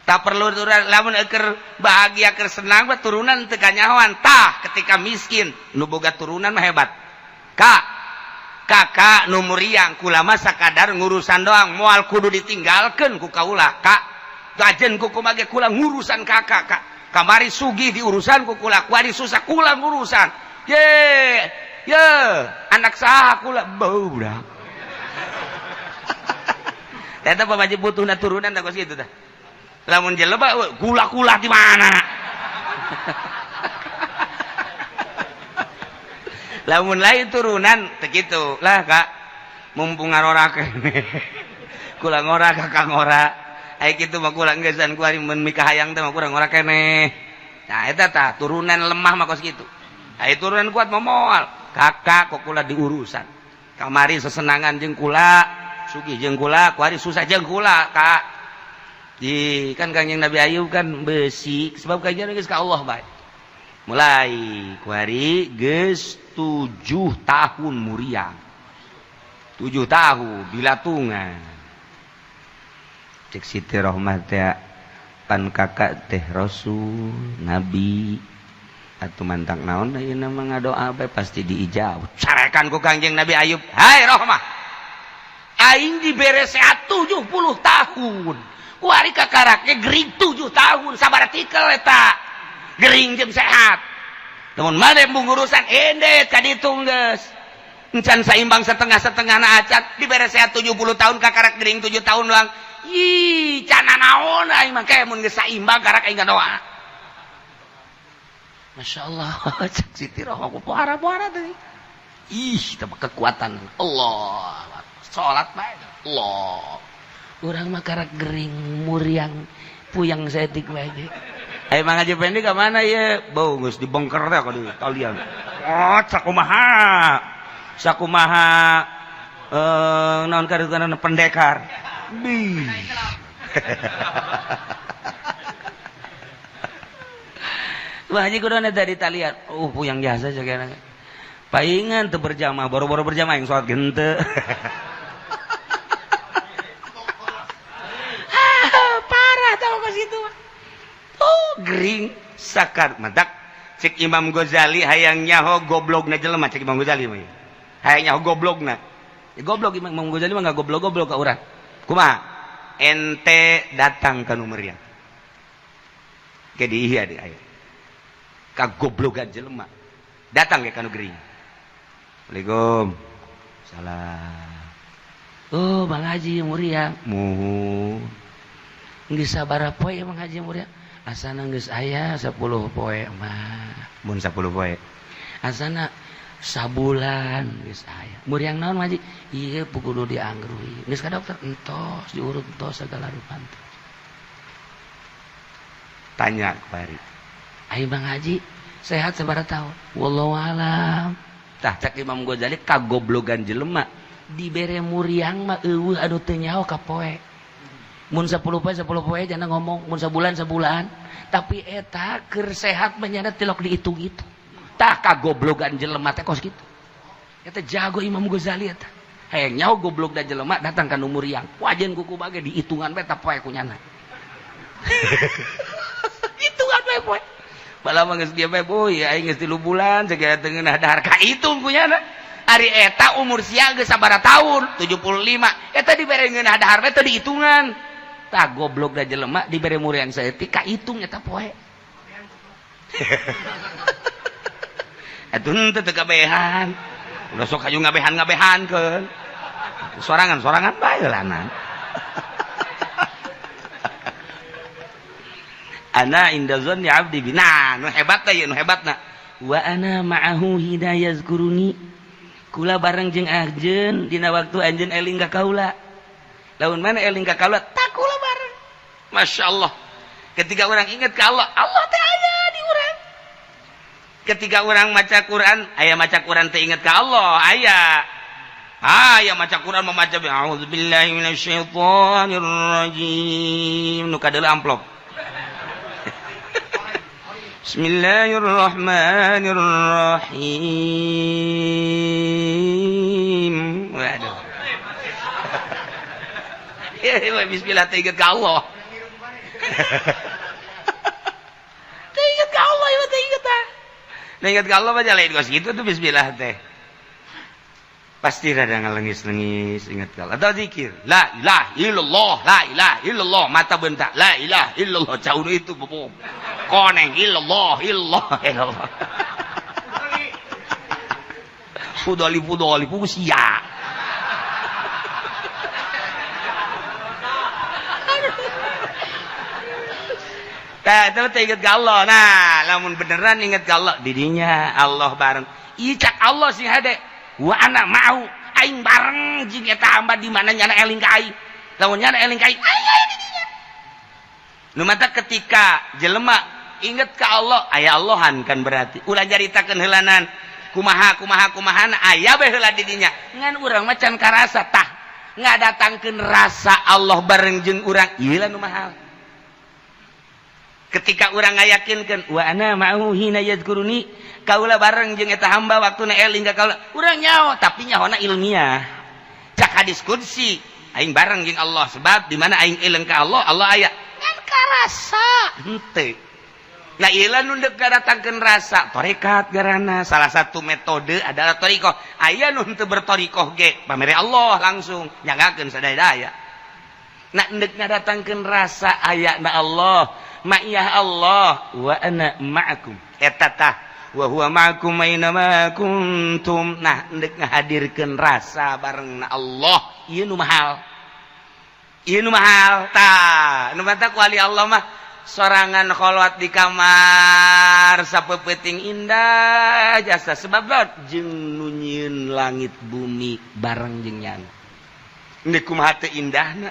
Tak perlu turunan lamun eker bahagia keur senang mah turunan teu kanyahoan. Tah, ketika miskin nu boga turunan mah hebat. Kak, kakak nu muriang kula mah sakadar ngurusan doang, moal kudu ditinggalkeun ku kaula, Kak. Gajen ku kumage kula ngurusan kakak, Kak. Kamari sugih diurusan ku kula, kuari susah kula ngurusan. Ye, ye, anak saha kula bau budak. Eta pamaji butuhna turunan tah kos kitu tah. Lamun jelema kula-kula di mana? Lamun lain turunan teu kitu lah, Kak. Mumpung ngarora keneh. Kula ngora kakak ngora. Ai kitu mah kula geus kuari mun mikahayang teh mah kurang ngora keneh. Nah eta tah turunan lemah mah kos kitu. Ai turunan kuat mah moal. Kakak kok kula diurusan. Kamari sesenangan jeung kula, sugih jeung kula, kuari susah jeung kula, Kak. Di kan Kangjeng Nabi Ayub kan besi sebab kanjeng geus ka Allah bae. Mulai kuari geus 7 tahun muriang. 7 tahun bilatungan. Cek Siti Rohmah teh pan kakak teh Rasul Nabi atuh mantang naon ayeuna mah ngadoa bae pasti diijab. Carekan ku Kangjeng Nabi Ayub, "Hai Rohmah, aing dibere sehat 70 tahun. Kuari kakaraknya gering 7 tahun sabar tikel eta. Gering jeung sehat. Lamun mane ngurusan endet ka ditu geus. Encan saimbang setengah-setengah na acat dibere sehat 70 tahun kakarak gering 7 tahun doang. Ih, cana naon aing mah kae mun geus saimbang karak aing ngadoa." Masya Allah, cek Siti Rohmah ku puara-puara teh. Ih, teh kekuatan Allah. Salat bae. Allah. Urang mah karak gering muriang puyang saeutik bae ge. Ayo Mang Haji Pendi ka mana ye? Bau geus dibongkar teh ka kalian. Oh, sakumaha? Sakumaha naon karena pendekar. Bih. Wah haji kudu dari talian. Oh, puyang jasa sagana. Paingan teu berjamaah, boro-boro berjamaah yang salat gente. Parah tau ke situ. Oh, gering sakar madak cek Imam Ghazali hayang nyaho goblogna jelema cek Imam Ghazali mah. Hayang nyaho goblogna. Ya, goblok Imam Ghazali mah enggak goblok-goblok ka urang. Kumaha? Ente datang ka nu meriang. Ke di ieu di aya. Kagoblogan jelema. Datang ke ka nu gering. Assalamualaikum. Salam. Oh, Bang Haji muriang. Muhun. Geus sabaraha poe Bang Haji muriang? Asana geus aya 10 poe mah. Mun 10 poe. Asana sabulan geus aya. Muriang naon Haji? Ieu kudu dianggrui. Geus ka dokter entos diurut entos sagala rupa entos. Tanya kemari. Ayo Bang Haji sehat sabaraha tahun? Wallahu alam. Tah cek Imam Ghazali kagoblogan jelema dibere muriang mah eueuh anu teu nyaho ka poe. Mun 10 poe 10 poe jangan ngomong, mun sabulan sabulan, tapi eta keur sehat mah nyana tilok dihitung-hitung. Tah kagoblogan jelema teh kos kitu. Eta jago Imam Ghazali eta. Hayang nyaho goblok da jelema datang ka nu muriang. Wajen kuku bage dihitungan bae ta poe ku nyana. Hitungan bae poe. Bala mah geus dieu bae boy, aing geus 3 bulan sagala teu ngeunah dahar ka hitung ku nyana. Ari eta umur sia geus sabaraha tahun? 75. Eta dibere ngeunah dahar bae teu dihitungan. Tah goblok da jelema dibere muriang saeutik ka hitung eta poe. Atuh henteu teu kabehan. Udah sok hayu ngabehan-ngabehankeun. Sorangan-sorangan bae lanan. Ana inda zanni abdi bi. Nah, nu hebat teh nu hebatna. Wa ana ma'ahu hina yazkuruni. Kula bareng jeung anjeun dina waktu anjeun eling ka kaula. Lamun mana eling ka kaula, tak kula bareng. Masya Allah. Ketika orang ingat ke Allah, Allah teh aya di urang. Ketika orang maca Quran, aya maca Quran teh ingat ke Allah, aya. Ah, ya maca Quran, memaca a'udzubillahi minasyaitonirrajim, nu kadeuleu amplop. Bismillahirrahmanirrahim. Waduh. Ya, bismillah teh inget ka Allah. Teh inget ka Allah ya, teh inget ah. Nah, inget ka Allah mah lain kos gitu tuh bismillah teh. Pasti rada ngalengis-lengis inget ka Allah. Atau zikir, la ilaha illallah, la ilaha illallah, mata bentak, la ilaha illallah, jauh itu bobom. Koneng illallah, illallah, illallah. Fudoli fudoli sia. Nah, itu teh inget ka Allah. Nah, lamun beneran inget ka Allah, didinya Allah bareng. Ieu cak Allah sing hade. Wa ana mau aing bareng jeung eta hamba di mana nyana eling ka aing. Lamun nyana eling ka aing, aing aya di dinya. Nu mata ketika jelema inget ka Allah, aya Allahan kan berarti. Ulah nyaritakeun heulanan kumaha kumaha kumahana aya bae heula di dinya. Ngan urang mah can karasa tah. Ngadatangkeun rasa Allah bareng jeung urang, ieu lah nu mahal. Ketika urang ngayakinkeun wa ana ma'ahu hina yadhkuruni, kaula bareng jeung eta hamba waktuna eling ka kaula, urang nyaho tapi nyahona ilmiah. Cak hadis qudsi, aing bareng jeung Allah sebab di mana aing eling ka Allah, Allah aya. Ngan karasa henteu. Nah, ieu lah nu deuk ngadatangkeun rasa tarekat garana. Salah satu metode adalah thariqah. Aya nu henteu berthariqah ge pamere Allah langsung nyangakeun sadaya-daya. Nah, deuk ngadatangkeun rasa aya na Allah, ma'iyah Allah, wa ana ma'akum. Eta tah wa huwa ma'akum aina ma kuntum. Nah, deuk ngahadirkeun rasa bareng na Allah, ieu nu mahal. Ieu nu mahal tah. Nu mata ku ahli Allah mah sorangan kholwat di kamar sapeupeting indah jasa sebab jeung nu nyieun langit bumi bareng jeung nyana. Deuk kumaha teu indahna?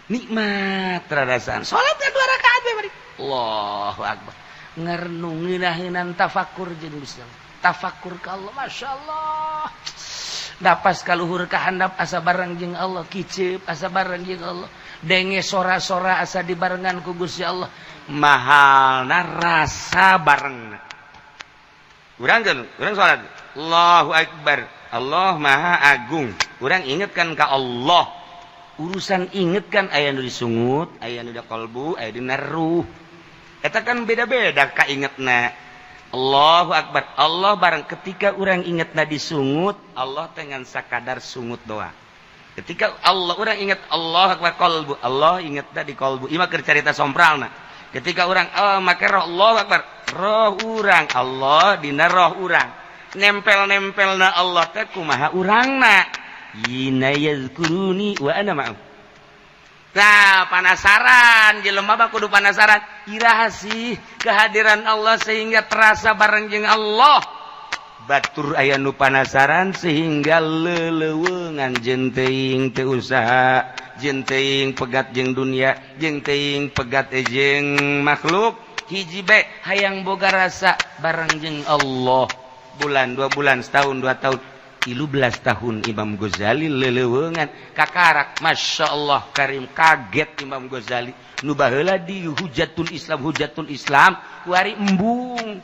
Nikmat rarasaan. Salat 2 rakaat we bari. Allahu akbar. Ngerenung ngeunaheunana tafakur jeung Gusti Allah. Tafakur ka Allah, masyaallah. Napas kaluhur ka handap asa bareng jeung Allah, kiceup asa bareng jeung Allah. Denge sora-sora asa dibarengan ku Gusti Allah. Mahalna rasa barengna. Urang kan, urang salat. Allahu akbar. Allah Maha Agung. Urang ingetkan ka Allah. Urusan inget kan aya nu disungut, aya nu di kalbu, aya dina ruh. Eta kan beda-beda kaingetna. Allahu akbar. Allah bareng ketika urang ingetna disungut, Allah dengan sakadar sungut doa. Ketika Allah urang inget Allah akbar kalbu, Allah ingetna di kalbu. Ieu mah keur carita sompralna. Ketika urang oh make roh Allah akbar, roh urang Allah dina roh urang. Nempel-nempelna Allah teh kumaha urangna. Hina yazkuruni wa ana ma'ahu. Nah, panasaran jelema mah kudu panasaran. Iraha sih kehadiran Allah sehingga terasa bareng jeung Allah. Batur aya nu panasaran sehingga leleuweungan jeung teuing teu usaha, jeung teuing pegat jeung dunia, jeung teuing pegat jeung makhluk. Hiji bae hayang boga rasa bareng jeung Allah. Bulan, 2 bulan, setahun, 2 tahun. 13 tahun Imam Ghazali leleuweungan kakarak. Masya Allah karim, kaget Imam Ghazali nu baheula di hujatul Islam, hujatul Islam kuari embung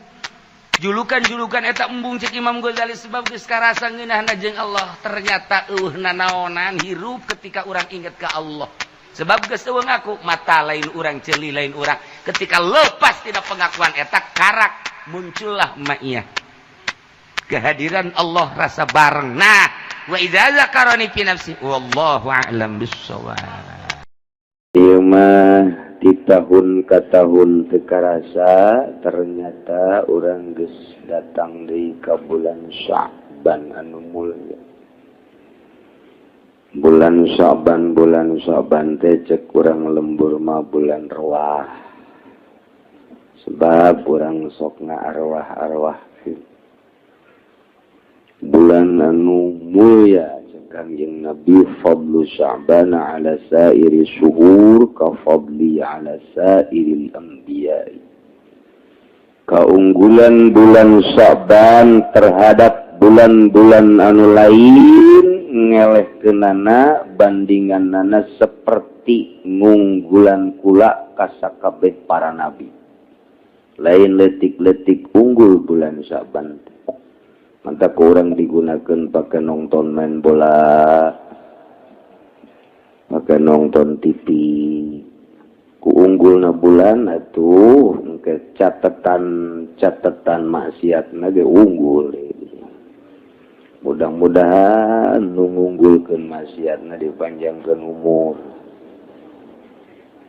julukan-julukan eta embung cek Imam Ghazali sebab geus karasa ngeunahna jeung Allah. Ternyata eueuh nanaonan hirup ketika urang inget ka Allah sebab geus eueuh ngaku mata lain urang, ceuli lain urang. Ketika lepas tina pengakuan eta karak muncullah ma'iyah, kehadiran Allah, rasa bareng. Nah, wa idza zakarani fi nafsi, wallahu a'lam bissawab. Ieu mah di tahun ka tahun teu karasa ternyata urang geus datang deui ka bulan Sya'ban anu mulia. Bulan Sya'ban, bulan Sya'ban teh cek urang lembur mah bulan arwah. Sebab urang sok arwah-arwah. Bulan anu mulia cek Kangjeng Nabi, fadlu Sya'ban ala sairi syuhur ka fadli ala sairil anbiya'i. Keunggulan bulan Sya'ban terhadap bulan-bulan anu lain Ngelehkeunana bandinganana seperti ngunggulan kula ka sakabeh para nabi. Lain letik-letik unggul bulan Syaban. Mantap kurang digunakan pakai nonton main bola, pakai nonton TV. Ku unggulna bulan atuh ke catatan catatan maksiat ge unggul. Mudah-mudahan nu ngunggulkeun maksiatna dipanjangkeun umur.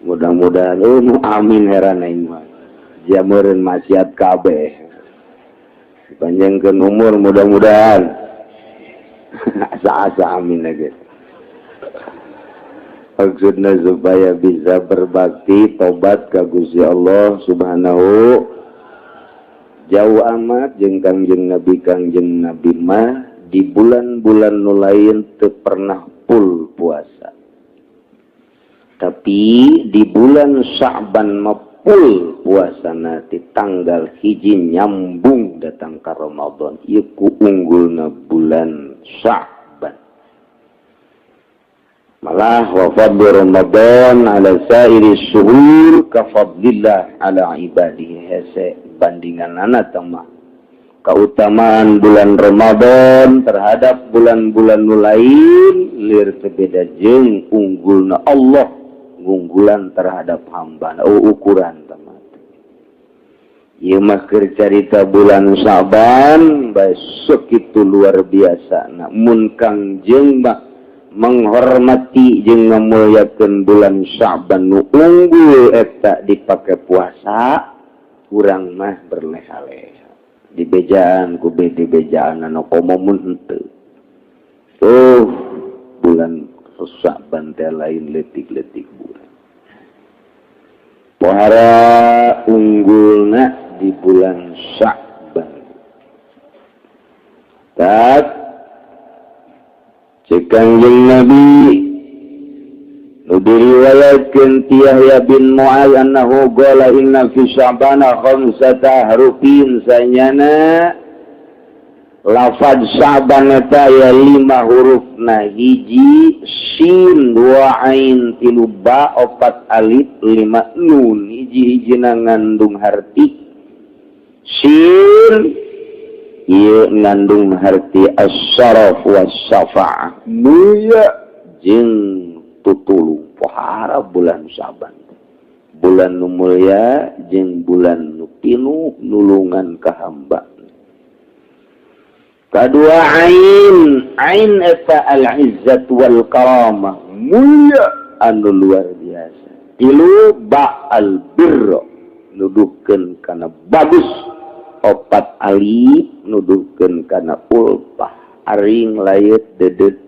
Mudah-mudahan, oh, nu amin heran aing mah. Jameureun maksiat kabeh dipanjangkeun umur, mudah-mudahan asa-asa amin lagi. Maksudnya supaya bisa berbakti, tobat ka Gusti Allah Subhanahu. Jauh amat jeung Kangjeng Nabi. Kangjeng Nabi mah di bulan-bulan nu lain teu pernah full puasa, tapi di bulan Sya'ban mah full puasa di tanggal 1 nyambung datang ke Ramadan. Ieu ku unggulna bulan Sya'ban. Malah wa fadlu Ramadan ala sairi syuhur ka fadlillah ala ibadihi. Hese bandingan anak mah keutamaan bulan Ramadan terhadap bulan-bulan nu lain lir teu beda jeung unggulna Allah ngunggulan terhadap hamba. Oh, ukuran teman. Ieu mah keur carita bulan Syaban bae sekitu luar biasa. Nah, mun Kangjeng mah menghormati jeung ngamuliakeun bulan Syaban nu unggul eta dipake puasa, urang mah berleha-leha dibejaan ku dibejaan anu komo mun henteu. Oh, bulan Syaban teh lain letik-letik bulan. Pohara unggulna di bulan Sya'ban. Tak cek Kangjeng Nabi nu diriwayatkeun ti Yahya bin Mu'adz annahu qala inna fi sya'bana khamsata harufin, sanyana lafaz Sya'ban eta aya lima hurufna: hiji sin, dua ain, tilu ba, opat alif, lima nun. Hiji-hijina ngandung harti. Sin ieu ngandung harti as-syaraf was-syafa'ah, mulia jeung tutulung. Pohara bulan Syaban, bulan nu mulia jeung bulan nu pinuh nulungan ka hamba. Kedua ain, ain eta al-izzat wal karamah, mulia anu luar biasa. Tilu ba al birra, nuduhkeun kana bagus. Opat alif nuduhkeun kana ulfah, aring layet dedet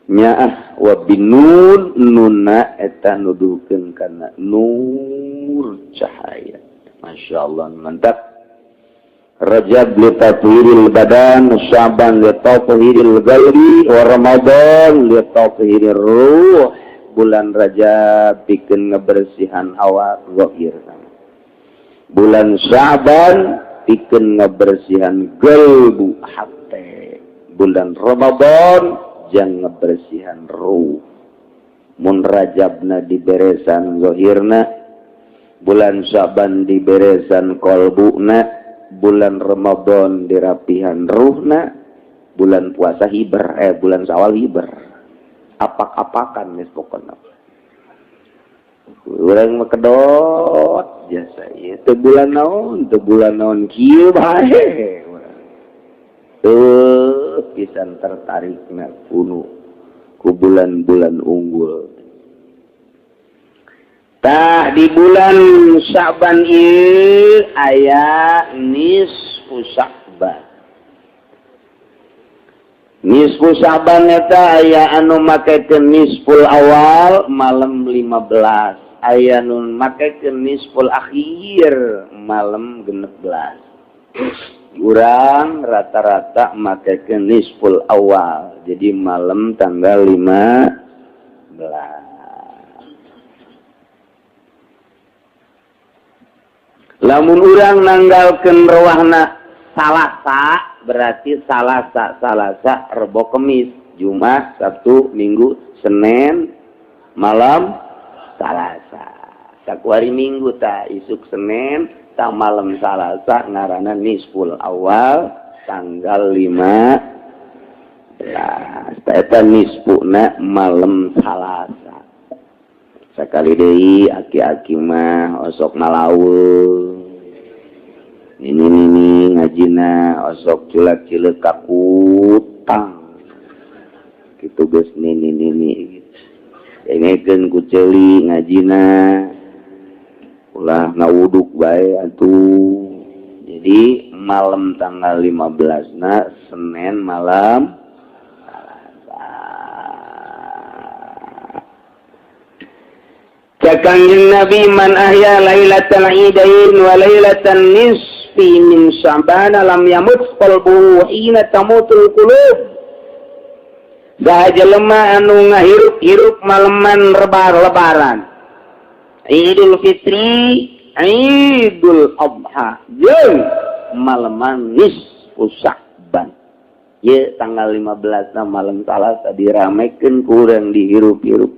nyaah. Wa binun, nuna eta nuduhkeun kana nur, cahaya. Masya Allah, mantap. Rajab li tathhiril badan, Sya'ban li tathhiril qalbi, wa Ramadan li tathhirir ruh. Bulan Rajab bikin ngebersihan awak zahir. Bulan Sya'ban bikin ngebersihan qalbu, hate. Bulan Ramadan jang ngebersihan ruh. Mun Rajabna diberesan zahirna, bulan Sya'ban diberesan kolbuna, bulan Ramadan dirapihan ruhna, bulan puasa hiber, eh, bulan Sawal hiber. Apak-apakan geus pokona. Urang mah kedot jasa ieu teu bulan naon, teu bulan naon, kieu bae. Tuh pisan tertarikna kuno ku bulan-bulan unggul. Tah, di bulan Syaban ieu aya nisfu Sya'ban. Nisfu Sya'ban eta aya anu makekeun nisful awal malam 15, aya nu makekeun nisful akhir malam 16. Urang rata-rata makekeun nisful awal, jadi malam tanggal 15. Lamun urang nanggalkeun rewahna Salasa, berarti Salasa, Salasa, Rebo, Kemis. Jumat, Sabtu, Minggu, Senin, malam Salasa. Sakuari Minggu ta isuk Senin, ta malam Salasa ngaranna nisful awal tanggal 15. Eta nisfuna malam Salasa. Sakali deui, aki-aki mah osok malaweung. Nini-nini ngajina osok culak-cileuk kakutang. Kitu geus nini-nini. Dengekeun ku ceuli ngajina. Ulah ngawuduk bae atuh. Jadi malam tanggal 15 na Senin malam Salasa. Cek Kangjeng Nabi, man ahya lailatal idain wa lailatan nisfi min Sya'ban lam yamut qalbuhu hina tamutul qulub. Saha jelema anu ngahirup-hirup maleman lebaran, Idul Fitri, Idul Adha, jeung maleman nisfu Sya'ban. Ye tanggal 15 na malam Salasa diramekeun kurang dihirup-hirup.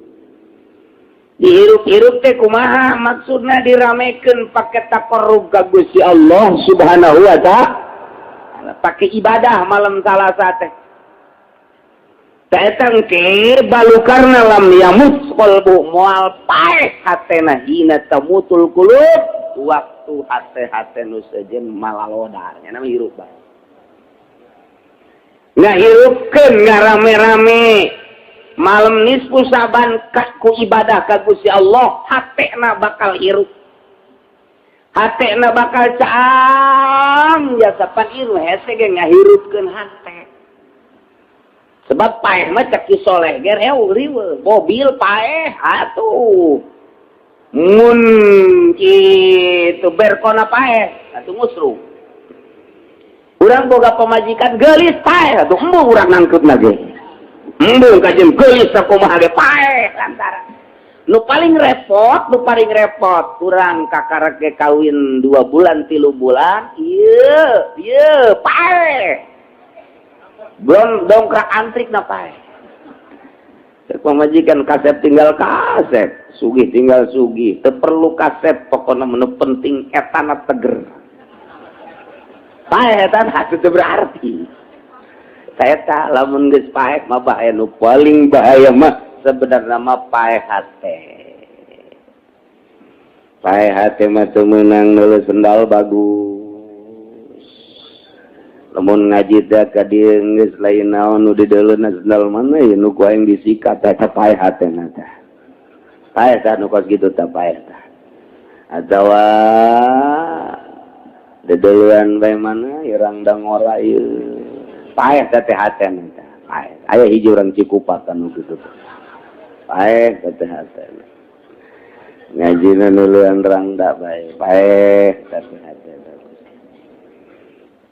Dihirup-hirup teh kumaha maksudna? Diramekeun pake taqarrub ka Gusti Allah Subhanahu wa Ta'ala, pake ibadah malam Salasa teh. Eta engke balukarna lam yamut qalbu, moal paeh hatena, hina tamutul qulub, waktu hate-hate nu sejen malalodar nya nama hirup bae. Ngahirupkeun, ngarame-rame malam nisfu Saban ku ibadah ka Gusti Allah, hatena bakal hirup, hatena bakal caang jasa pan ieu hese ge ngahirupkeun hate. Sebab paeh mah cek Ki Soleh ge riweuh, mobil paeh atuh, mun kitu berkona paeh atuh, ngusruh. Urang boga pamajikan geulis paeh atuh, embung urang nangkeupna ge, embung kajeun geulis sakumaha ge paeh. Lantaran nu paling repot, nu paling repot urang kakarek ge kawin 2 bulan, 3 bulan, ieu ieu paeh, belum dongkrak antrik na paeh. Cek pamajikan kasep tinggal kasep, sugih tinggal sugih, teu perlu kasep, pokoknya menu penting etana teger. Paeh eta teu berarti. Saya lamun geus paeh mah bahaya. Nu paling bahaya mah sebenarnya mah paeh hate. Paeh hate mah teu meunang neuleuh sendal bagus. Lamun ngaji teh ka dieu geus lain naon nu dideuleuna, sendal mana ya nu ku aing disikat, eta paeh hatena teh. Paeh tah nu kos kitu teh, paeh tah. Atawa dedeuleuan bae mana irang dangora ieu. Paeh teh teh hatena teh. Paeh. Aya hiji urang Cikupa kan nu kitu teh. Paeh teh teh hatena. Ngajina nuluan rangda bae. Paeh teh teh hatena.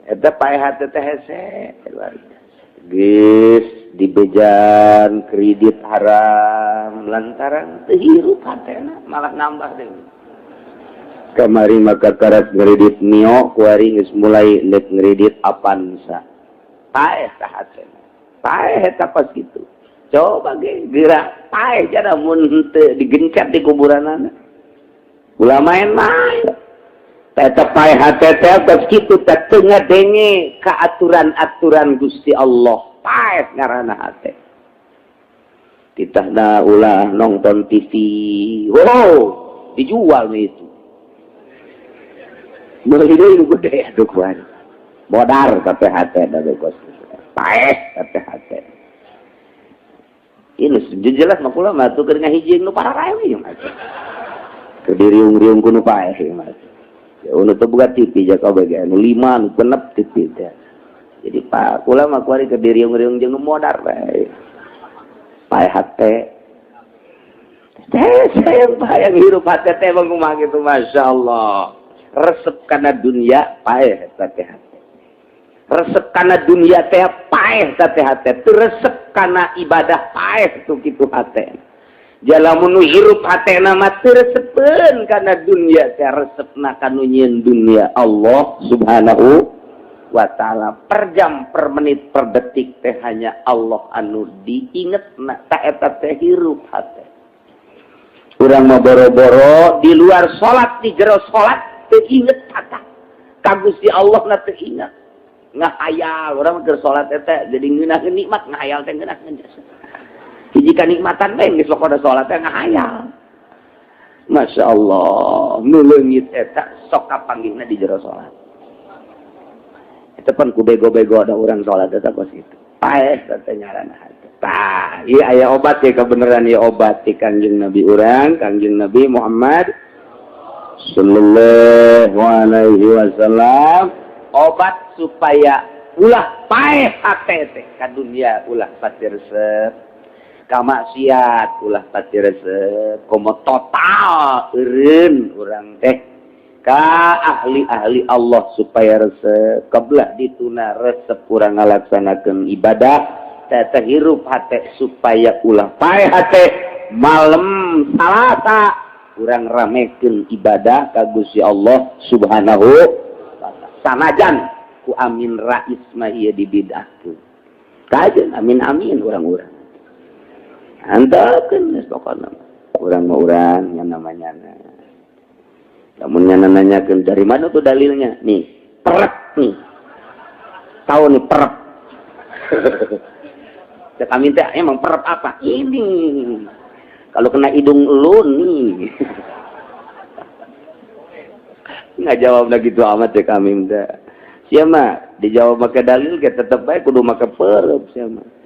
Eta paeh hate teh hese luar biasa. Geus dibejan kredit haram lantaran teu hirup hatena, malah nambah deui. Kamari maka karak ngredit Mio, kuari geus mulai ndek ngredit Avanza. Paeh tah hatena. Paeh eta pas kitu. Coba ge geura paeh jada mun henteu digencet di kuburanana. Ulah main-main. Eta paeh hate teh tos kitu teh, teu ngadenge ka aturan-aturan Gusti Allah. Paeh ngaranna hate. Titahna ulah nonton TV. Wow, dijual nih itu. Meuli deui nu gede atuh kuari. Modar tapi hate da kos. Paeh tapi hate. Ini jelas mah kula mah tuh keur ngahiji nu pararae we mah. Keur diriung-riung ku nu paeh mah. Ya nu teu boga TV ja kabeh ge nu 5, nu 6 TV teh. Jadi pak kula mah kuari keur diriung-riung jeung nu modar bae. Paeh hate. Teh saya bayang hirup hate teh bang kumaha gitu, Masya Allah. Resep kana dunia paeh eta teh hate. Resep kana dunia teh paeh teh hate. Teu resep kana ibadah paeh tuh kitu hate. Jalamun nu hirup hatena mah teu resepeun kana dunia teh, resepna kanu nyieun dunia, Allah Subhanahu. wa ta'ala. Per jam, per menit, per detik teh hanya Allah anu diinget na ta eta teh hirup hate. Urang mah boro-boro di luar salat, di jero salat teu inget kata ka Gusti Allah na, teu inget, ngahayal. Urang mah keur salat eta jadi ngeunaheun nikmat, ngahayal teh ngeunaheun hiji kanikmatan bae, geus pokona salat teh ngahayal. Masya Allah, nu leungit eta sok kapanggihna di jero salat. Itu pan ku bego-bego ada orang salat eta kos itu. Paeh teh nyaranna hate. Tah, ieu aya obat ya, kebenaran ya, obat ti Kangjeng Nabi urang, Kangjeng Nabi Muhammad sallallahu alaihi wasallam, obat supaya ulah paeh hate teh ka dunia, ulah pati resep ka maksiat, ulah pati resep, komo total eureun urang teh ka ahli-ahli Allah supaya resep kebelah dituna, resep kurang ngalaksanakeun ibadah teh, hirup hate supaya ulah paeh hate. Malam Salasa urang ramekeun ibadah ka Gusti Allah Subhanahu wa ta'ala, sanajan ku Amin Rais mah ieu dibid'ahkeun. Kajeun amin amin urang-urang antepkeun geus, pokona urang mah urang yang namanya. Lamun nya nanyakeun dari mana tuh dalilnya, nih perep nih, tahu nih perep. Cek Amin teh, emang perep apa ini kalau kena hidung lu nih? Nggak jawab lagi tuh amat. Cek Amin teh, siapa dijawab pakai dalil kita tetep baik kudu make perep. Siapa?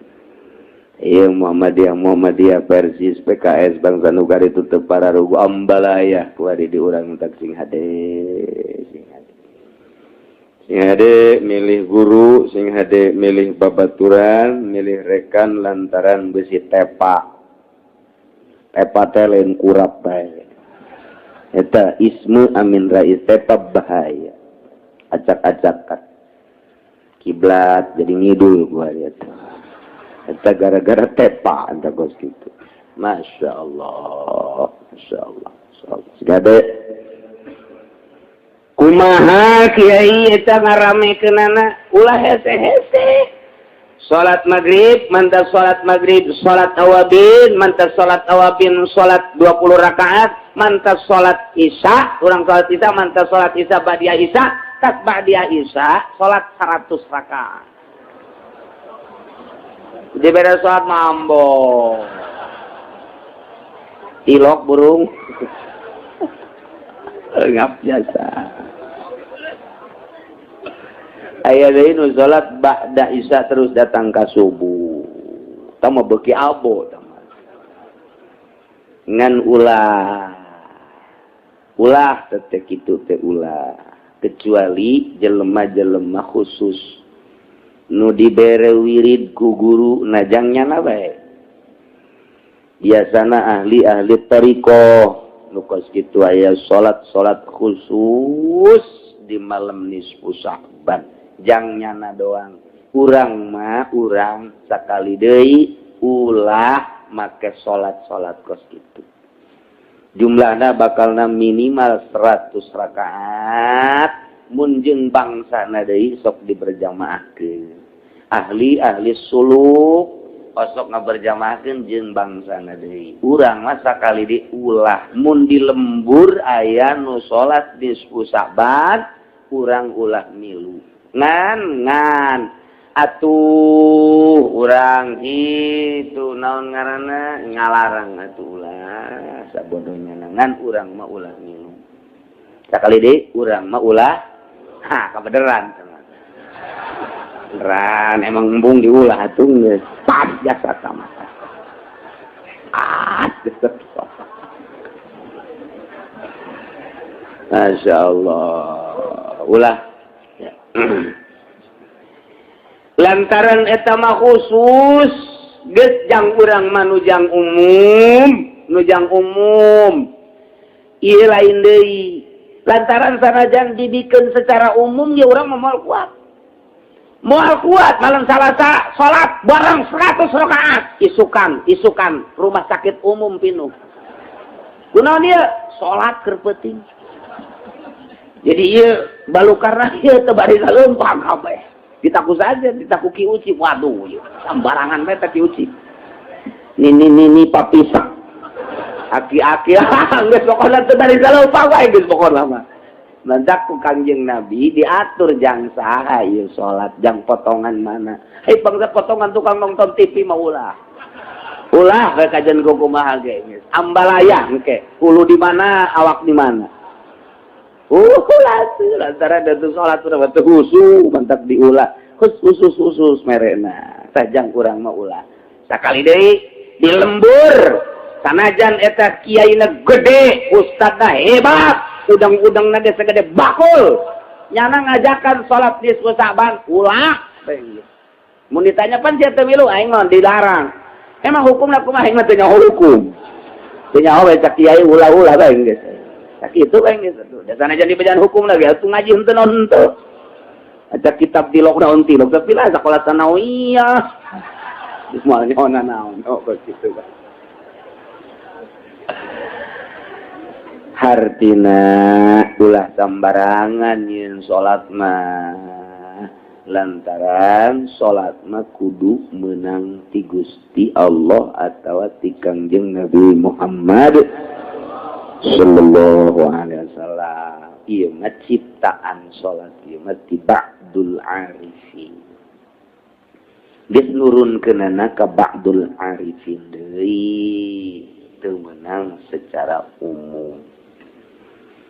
Iya, Muhammadiyah, Muhammadiyah, Persis, PKS, Bangsa Nugari tutup para rugu ambalaya kuari di urang tak sing hade, sing hade, sing hade milih guru, sing hade milih babaturan, milih rekan lantaran besi tepa. Tepa teh lain kurap bae. Eta ismu Amin Rais, tepa bahaya, acak-acakan kiblat jadi ngidul gua lihat. Eta gara-gara tepa anta kos gitu. Masya Allah, Masya Allah, Masya Allah. Segade. Kumaha kiai eta ngaramekeunana? Ulah hese-hese. Salat maghrib, mantap salat maghrib, salat awabin, mantap salat awabin, salat 20 rakaat, mantap salat isya, urang salat isya, mantap salat isya, ba'dia isya, tas ba'dia isya, salat 100 rakaat. Di beres salat mambo. Tilok burung. Ngap biasa. Aya deui nu salat ba'da isya terus datang ka subuh. Tah mah beuki abo tah mah. Ngan ulah. Ulah teh kitu teh ulah. Kecuali jelema-jelema khusus nu dibere wirid ku guru najangnya na bae. Biasana ahli-ahli thariqah nu kos kitu aya salat-salat khusus di malam nisfu Sya'ban jang nyana doang. Urang mah urang sakali deui ulah make salat-salat kos kitu. Jumlahna bakalna minimal 100 rakaat, mun jeung bangsana deui sok diberjamaahkeun. Ahli-ahli suluk osok ngaberjamaahkeun jeung bangsana deui. Urang mah sakali di ulah, mun di lembur aya nu salat nisfu Sya'ban, urang ulah milu. Ngan ngan atuh urang itu naon ngaranna ngalarang atuh ulah sabodohnya, ngan urang mah ulah milu. Sakali deui, urang mah ulah. Ha, kebenaran beneran emang embung diulah atuh, geus pas jasa sama ah jasa. Masya Allah, ulah ya. Lantaran eta mah khusus geus jang urang mah nujang umum, nujang umum ieu lain deui. Lantaran sanajan dibikin secara umum ya urang mah moal kuat, moal kuat. Malam Salasa salat bareng 100 rakaat, isukan isukan rumah sakit umum pinuh. Kunaon ieu? Salat keur peuting. Jadi ieu balukarna ieu teu bari saleumpang kabeh. Ditaku saja, ditaku Ki Uci. Waduh, ieu sambarangan bae teh Ki Uci. Nini nini papisak. Aki-aki geus pokona teu bari saleumpang wae geus pokona mah. Mantak ku Kangjeng Nabi diatur jang saha ieu salat, jang potongan mana. Hei, bangsa potongan tukang nonton TV mah ulah. Ulah ke kajian kumaha ge geus. Ambalaya engke, hulu di mana, awak di mana. Ulah tuh lantaran da teu salat urang teu khusyuk, mantak diulah. Khusus khusus merena. Tajang kurang mah ulah. Sakali deui di lembur sanajan eta kiaina gede, ustadna hebat, udang-udangna ge segede bakul. Nyana ngajakan salat nisfu Sa'ban, ulah. Mun ditanya pan sia teu milu, aing mah dilarang. Emang hukumna kumaha, aing mah teu nyaho hukum. Teu nyaho we cak kiai ulah-ulah bae geus. Sakitu bae geus atuh. Da sanajan di bejaan hukum lagi atuh ngaji henteu naon henteu. Ada kitab tilok naon tilok tapi lah sekolah sanawiyah. Geus moal nyaho naon oh kitu kan. Hartina ulah sambarangan yin salat mah. Lantaran salat mah kudu menang ti Gusti Allah atawa ti Kangjeng Nabi Muhammad sallallahu alaihi wasallam. Ieu mah ciptaan salat ieu mah ti ba'dul arifin. Geus nurunkeunana ka ba'dul arifin deui, teu meunang secara umum.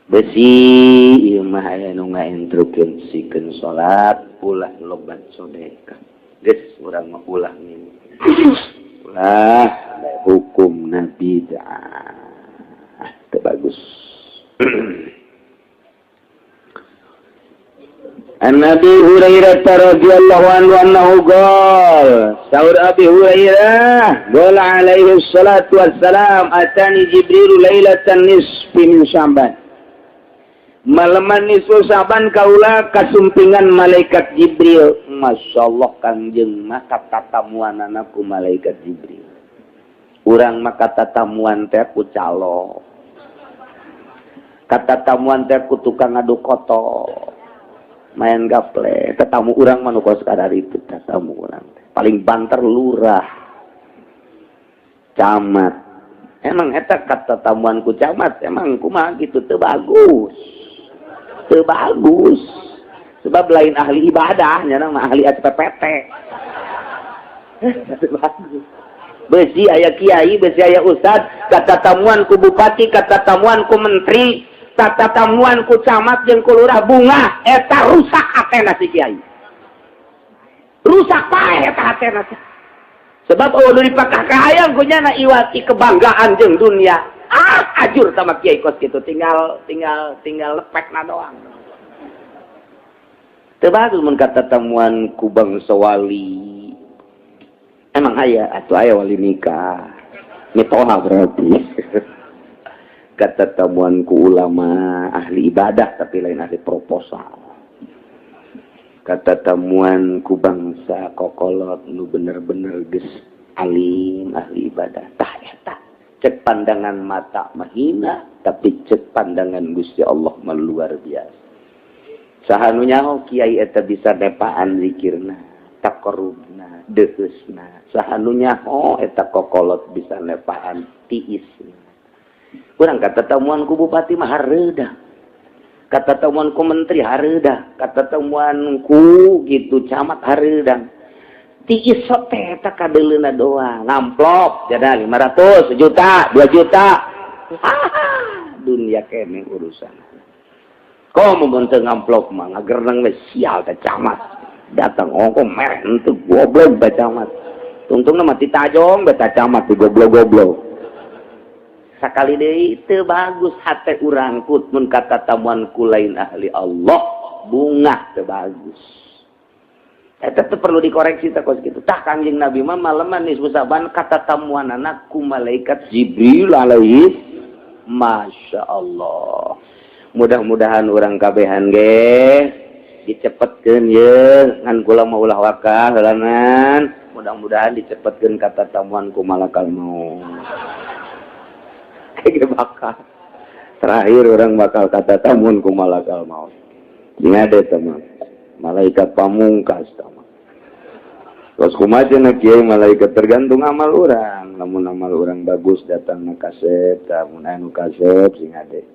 Besi ieu mah aya nu ngainstruksikeun salat ulah lobat sedekah. Geus urang mah ulah ngini. Ulah hukumna bid'ah. Teu bagus. An Abi Hurairah radhiyallahu anhu annahu qala, saur Abi Hurairah qala alaihi salatu wassalam, atani Jibril lailatan nisfi min Sya'ban. Malaman nisfu Sa'ban kaula kasumpingan malaikat Jibril. Masya Allah Kangjeng mah katatamuanana ku malaikat Jibril. Urang mah katatamuan teh ku calo. Katatamuan teh ku tukang adu koto. Main gaple. Tetamu urang mah nu kos kadar itu tetamu urang teh. Paling banter lurah. Camat. Emang eta katatamuan ku camat emang kumaha gitu teu bagus. Teu bagus. Sebab lain ahli ibadah, nya mah ahli SPPT. Teu bagus. Besi aya kiai, besi aya ustad, katatamuan ku bupati, katatamuan ku menteri, katatamuan ku camat jeung ku lurah bunga, eta rusak hatena si kiai. Rusak paeh eta hatena. Sebab eueuh nu dipakah kahayang ku nyana iwati kebanggaan jeung dunia. Ah, ajur sama kiai kos gitu, tinggal tinggal tinggal lepekna doang. Teu bagus mun katatamuan ku bangsa wali. Emang aya atuh aya wali nikah. Mitoha berarti. Katatamuan ku ulama ahli ibadah tapi lain ahli proposal. Katatamuan ku bangsa kokolot nu bener-bener geus alim ahli ibadah. Tah eta cek pandangan mata mahina tapi cek pandangan Gusti Allah mah luar biasa. Saha nu nyaho kiai eta bisa nepaan zikirna, taqarrubna, deheusna. Saha nu nyaho eta kokolot bisa nepaan tiisna. Kurang katatamuan ku bupati mah hareudah. Katatamuan ku menteri hareudah, katatamuan ku gitu camat hareudang. Tiis teh eta kadeuleuna doang, ngamplop jada 500, sejuta, 2 juta. Dunia kene urusan. Komo mun teu ngamplop mah ngagerneng we sial teh camat. Datang ongko mereh henteu goblok bae camat. Tungtungna mah tajong bae camat di goblok-goblok. Sakali deui teu bagus hate urang put mun katatamuan ku lain ahli Allah, bungah teu bagus. Eta teu perlu dikoreksi teh kos kitu. Tah Kangjeng Nabi mah maleman nisfu Sa'ban katatamuanana ku malaikat Jibril alaihi. Masya Allah. Mudah-mudahan urang kabehan ge dicepetkeun ye ngan kula mah ulah wakah heulanan. Mudah-mudahan dicepetkeun katatamuan ku malakal maut. Kayak bakal. Terakhir urang bakal katatamun ku malakal maut. Sing ada teman malaikat pamungkas teman. Terus kumaha cenah, Kiai, malaikat? Tergantung amal urang. Lamun amal urang bagus, datang kasep. Lamun anu kasep, sing ade.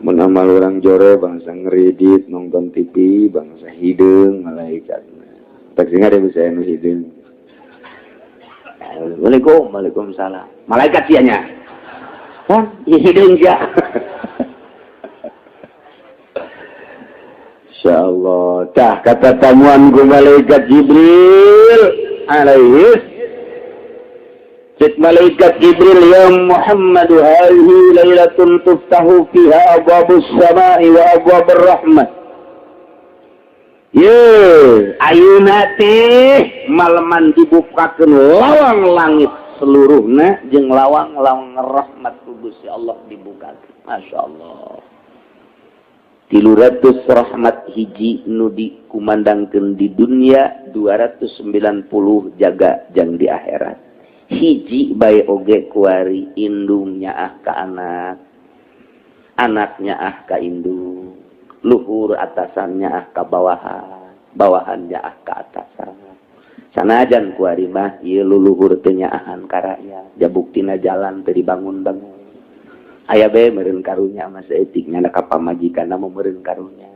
Mun amal urang jore, bangsa ngeridit nonton TV, bangsa hideung malaikat. Tak sing ade bisa anu hideung. Assalamualaikum. Waalaikumsalam. Malaikat sia nya kan hideung sia. Insyaallah. Tah, katatamuan ku malaikat Jibril alaihi. Cek malaikat Jibril, "Ya Muhammad, hadhihi lailatun tuftahu fiha abwabus sama'i wa abwabur rahmah." Ye, ayeuna teh maleman dibukakeun lawang langit seluruhna jeung lawang-lawang rahmat ku Gusti Allah dibukakeun. Masya Allah. 300 rahmat hiji nu dikumandangkeun di dunia, 290 jaga jang di akhirat. Hiji bae oge kuari indung nyaah ka anak, anaknya ah ka indung, luhur atasannya ah ka bawahan, bawahan nyaah ka atasan. Sanajan kuari mah ieu luluhur teu nyaahan ka rakyat, ja buktina jalan teu dibangun-bangun. Aya bae meureun karunya mah saeutik nya, ka pamajikan mah meureun karunya,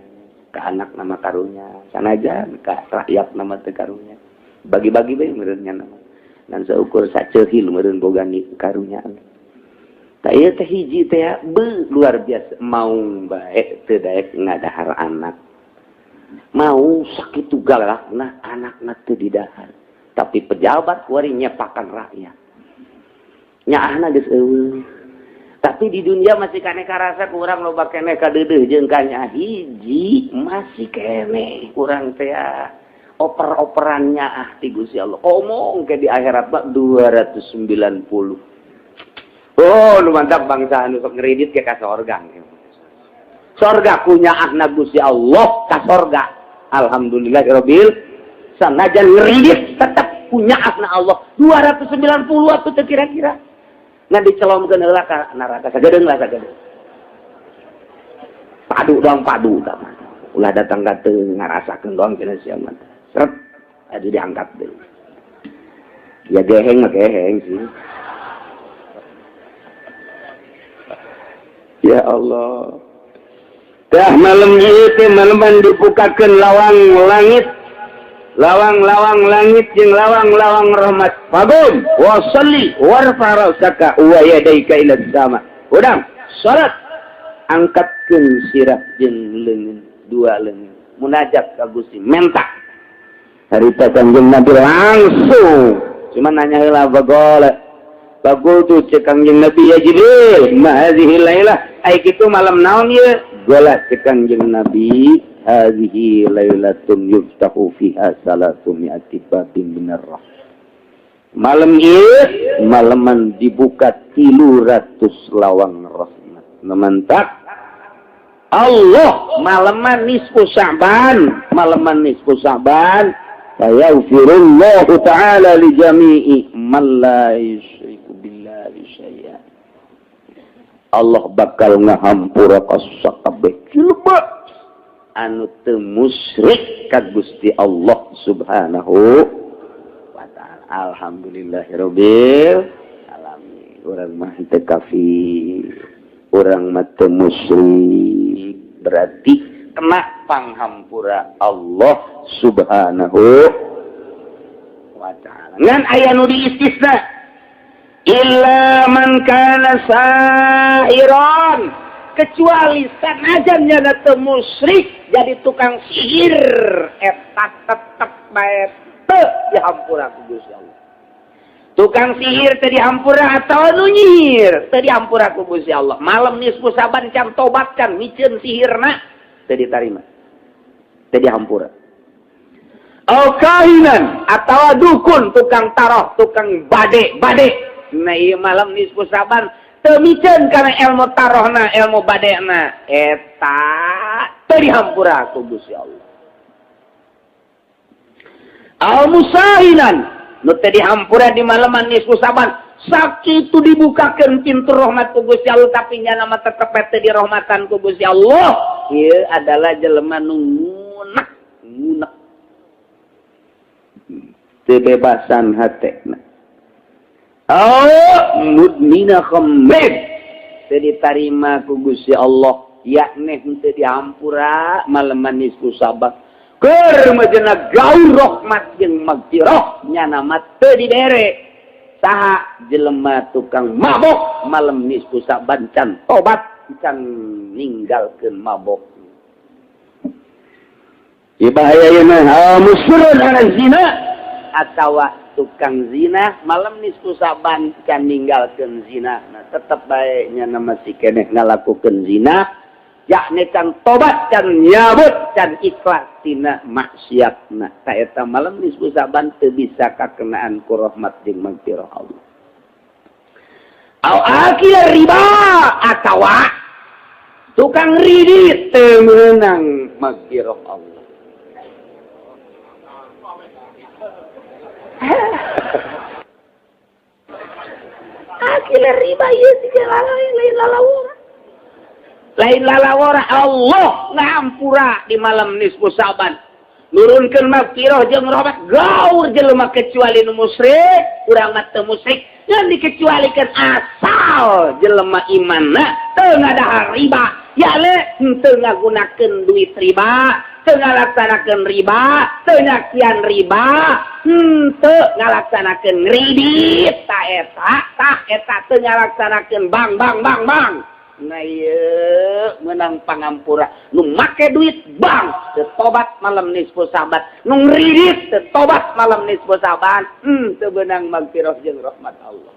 ka anak nama karunya, sanajan ka rakyat nama teu karunya. Bagi-bagi bae meureun nya nama ngan seukur saceuhil meureun boga karunya. Tah, ieu teh hiji teh be luar biasa, mau bae teu daek ngadahar anak, mau sakitu galakna anakna teu didahar, tapi pejabat kuari nyepakan rakyat, nyaahna geus eueuh. Tapi di dunia masih kene karasa kurang, loba keneh kadeudeuh jeung kanya hiji masih kene kurang teh oper-operannya. Ah, ti Gusti Allah omong ke di akhirat mah 290. Oh, nu mantap bangsa anu sok ngeridit ke ka sorga. Sorga punya ahna Gusti Allah ka sorga. Alhamdulillah rabbil, sanajan ngeridit tetap punya ahna Allah 290 atuh teu kira-kira. Ngan dicelomkeun heula ka neraka sagedeung lah, sagedeung. Padu doang, padu tah mah. Ulah datang ka teu ngarasakeun doang cenah sia mah. Seret aduh diangkat deui. Ya geheng mah geheng sih. Ya Allah. Dah malam itu malaman dibukakan lawang langit. Lawang-lawang langit jeung lawang-lawang rahmat. Faqum wa shalli warfa ra'saka wa yadaika ila sama. Udang, salat. Angkatkeun sirah jeung leungeun, dua leungeun. Munajat ka Gusti, menta. Harita Kanjeng Nabi langsung. Cuma nanya heula bagol. Bagul tuh cek Kanjeng Nabi, "Ya Jibril, ma hadhihi lailah?" Ai kitu malam naon ieu? Gola cek Kanjeng Nabi, "Hadhihi lailatun yuftahu fiha salatu mi'ati babin minar. Malam ieu malaman dibuka 300 lawang rahmat." Memantak Allah malaman nisfu Sya'ban, malaman nisfu Sya'ban, fayaghfirullahu ta'ala li jami'i man la yusyriku billahi syai'a. Allah bakal ngahampura ka sakabeh jelema anu teu musyrik ka Gusti Allah Subhanahu wa ta'ala. Alhamdulillahirabbil alamin. Urang mah teu kafir, urang mah teu musyrik, berarti kena panghampura Allah Subhanahu wa ta'ala. Ngan aya nu diistisna, illa man kana sahiran, kecuali sanajan nyana teu musyrik jadi tukang sihir, eta tetep bae teu dihampura ku Gusti Allah. Tukang sihir teu dihampura atau nu nyihir teu dihampura ku Gusti Allah. Malam nisfu Saban can tobat, can miceun sihirna, teu ditarima, teu dihampura. Au kahinan atau dukun, tukang taroh, tukang bade bade. Nah, ieu malam nisfu Saban teu miceun kana ilmu tarohna, ilmu badena, eta teu dihampura ku Gusti Allah. Au musahinan. Nu teu dihampura di malaman nisfu Saban, sakitu dibukakeun pintu rahmat ku Gusti Allah, tapi nyana mah tetep teu dirahmatan ku Gusti Allah. Ieu adalah jelema nu ngunek ngunek, teu bebasan hatena. Oh, mudmina khamrin teu ditarima ku Gusti Allah, yakni henteu dihampura malaman nisfu Saban. Keur majena gaur rahmat jeung magfirah, nyana mah teu dibere. Saha? Jelema tukang mabok malam nisfu Saban, can tobat, can ninggalkeun mabok. Ieu bahaya ieu mah. Musirrun ala zina, atawa tukang zina malam nisfu Saban, can ninggalkeun zina. Nah, tetep bae nyana masih keneh ngalakukeun zina, yakni can tobat, can nyabut, can ikhlas tina maksiatna. Ta eta malam nisfu Saban teu bisa kakenaan ku rahmat jeung magfirah Allah. Au akil riba, atawa tukang ridit, teu meunang magfirah Allah. Akil riba ieu siga lain lalawora, lain lalawora. Allah ngahampura di malam nisfu Saban, nurunkeun magfirah jeung rahmat gaur jelema kecuali nu musyrik. Urang mah teu musyrik, yang dikecualikan asal jelema imanna teu ngadahar riba, ya le teu ngagunakeun duit riba, teu ngalaksanakeun riba, teu nyakian riba, henteu ngalaksanakeun ngridit. Ta eta, tah eta teu ngalaksanakeun bank, bank, bank, bank. Nah, ieu menang pangampura. Nu make duit bank teu tobat malam nisfu Saban, nu ngridit teu tobat malam nisfu Saban, teu beunang magfirah jeung rahmat Allah.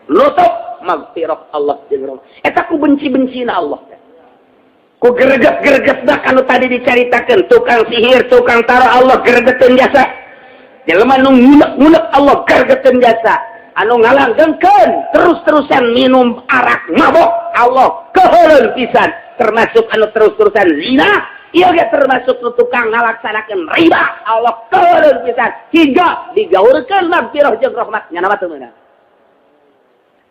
Nutup magfirah Allah jeung rahmat eta ku benci-bencina Allah, ku greget-greget dah. Anu tadi dicaritakeun, tukang sihir, tukang taro, Allah gregeteun jasa. Jelema nu ngunek-ngunek, Allah gregeteun jasa. Anu ngalanggengkeun terus-terusan minum arak, mabok, Allah keheuleun pisan. Termasuk anu terus-terusan zina ieu ge, termasuk nu tukang ngalaksanakeun riba, Allah keheuleun pisan hingga digaurkeun magfirah jeung rahmat, nya mah teu meunang,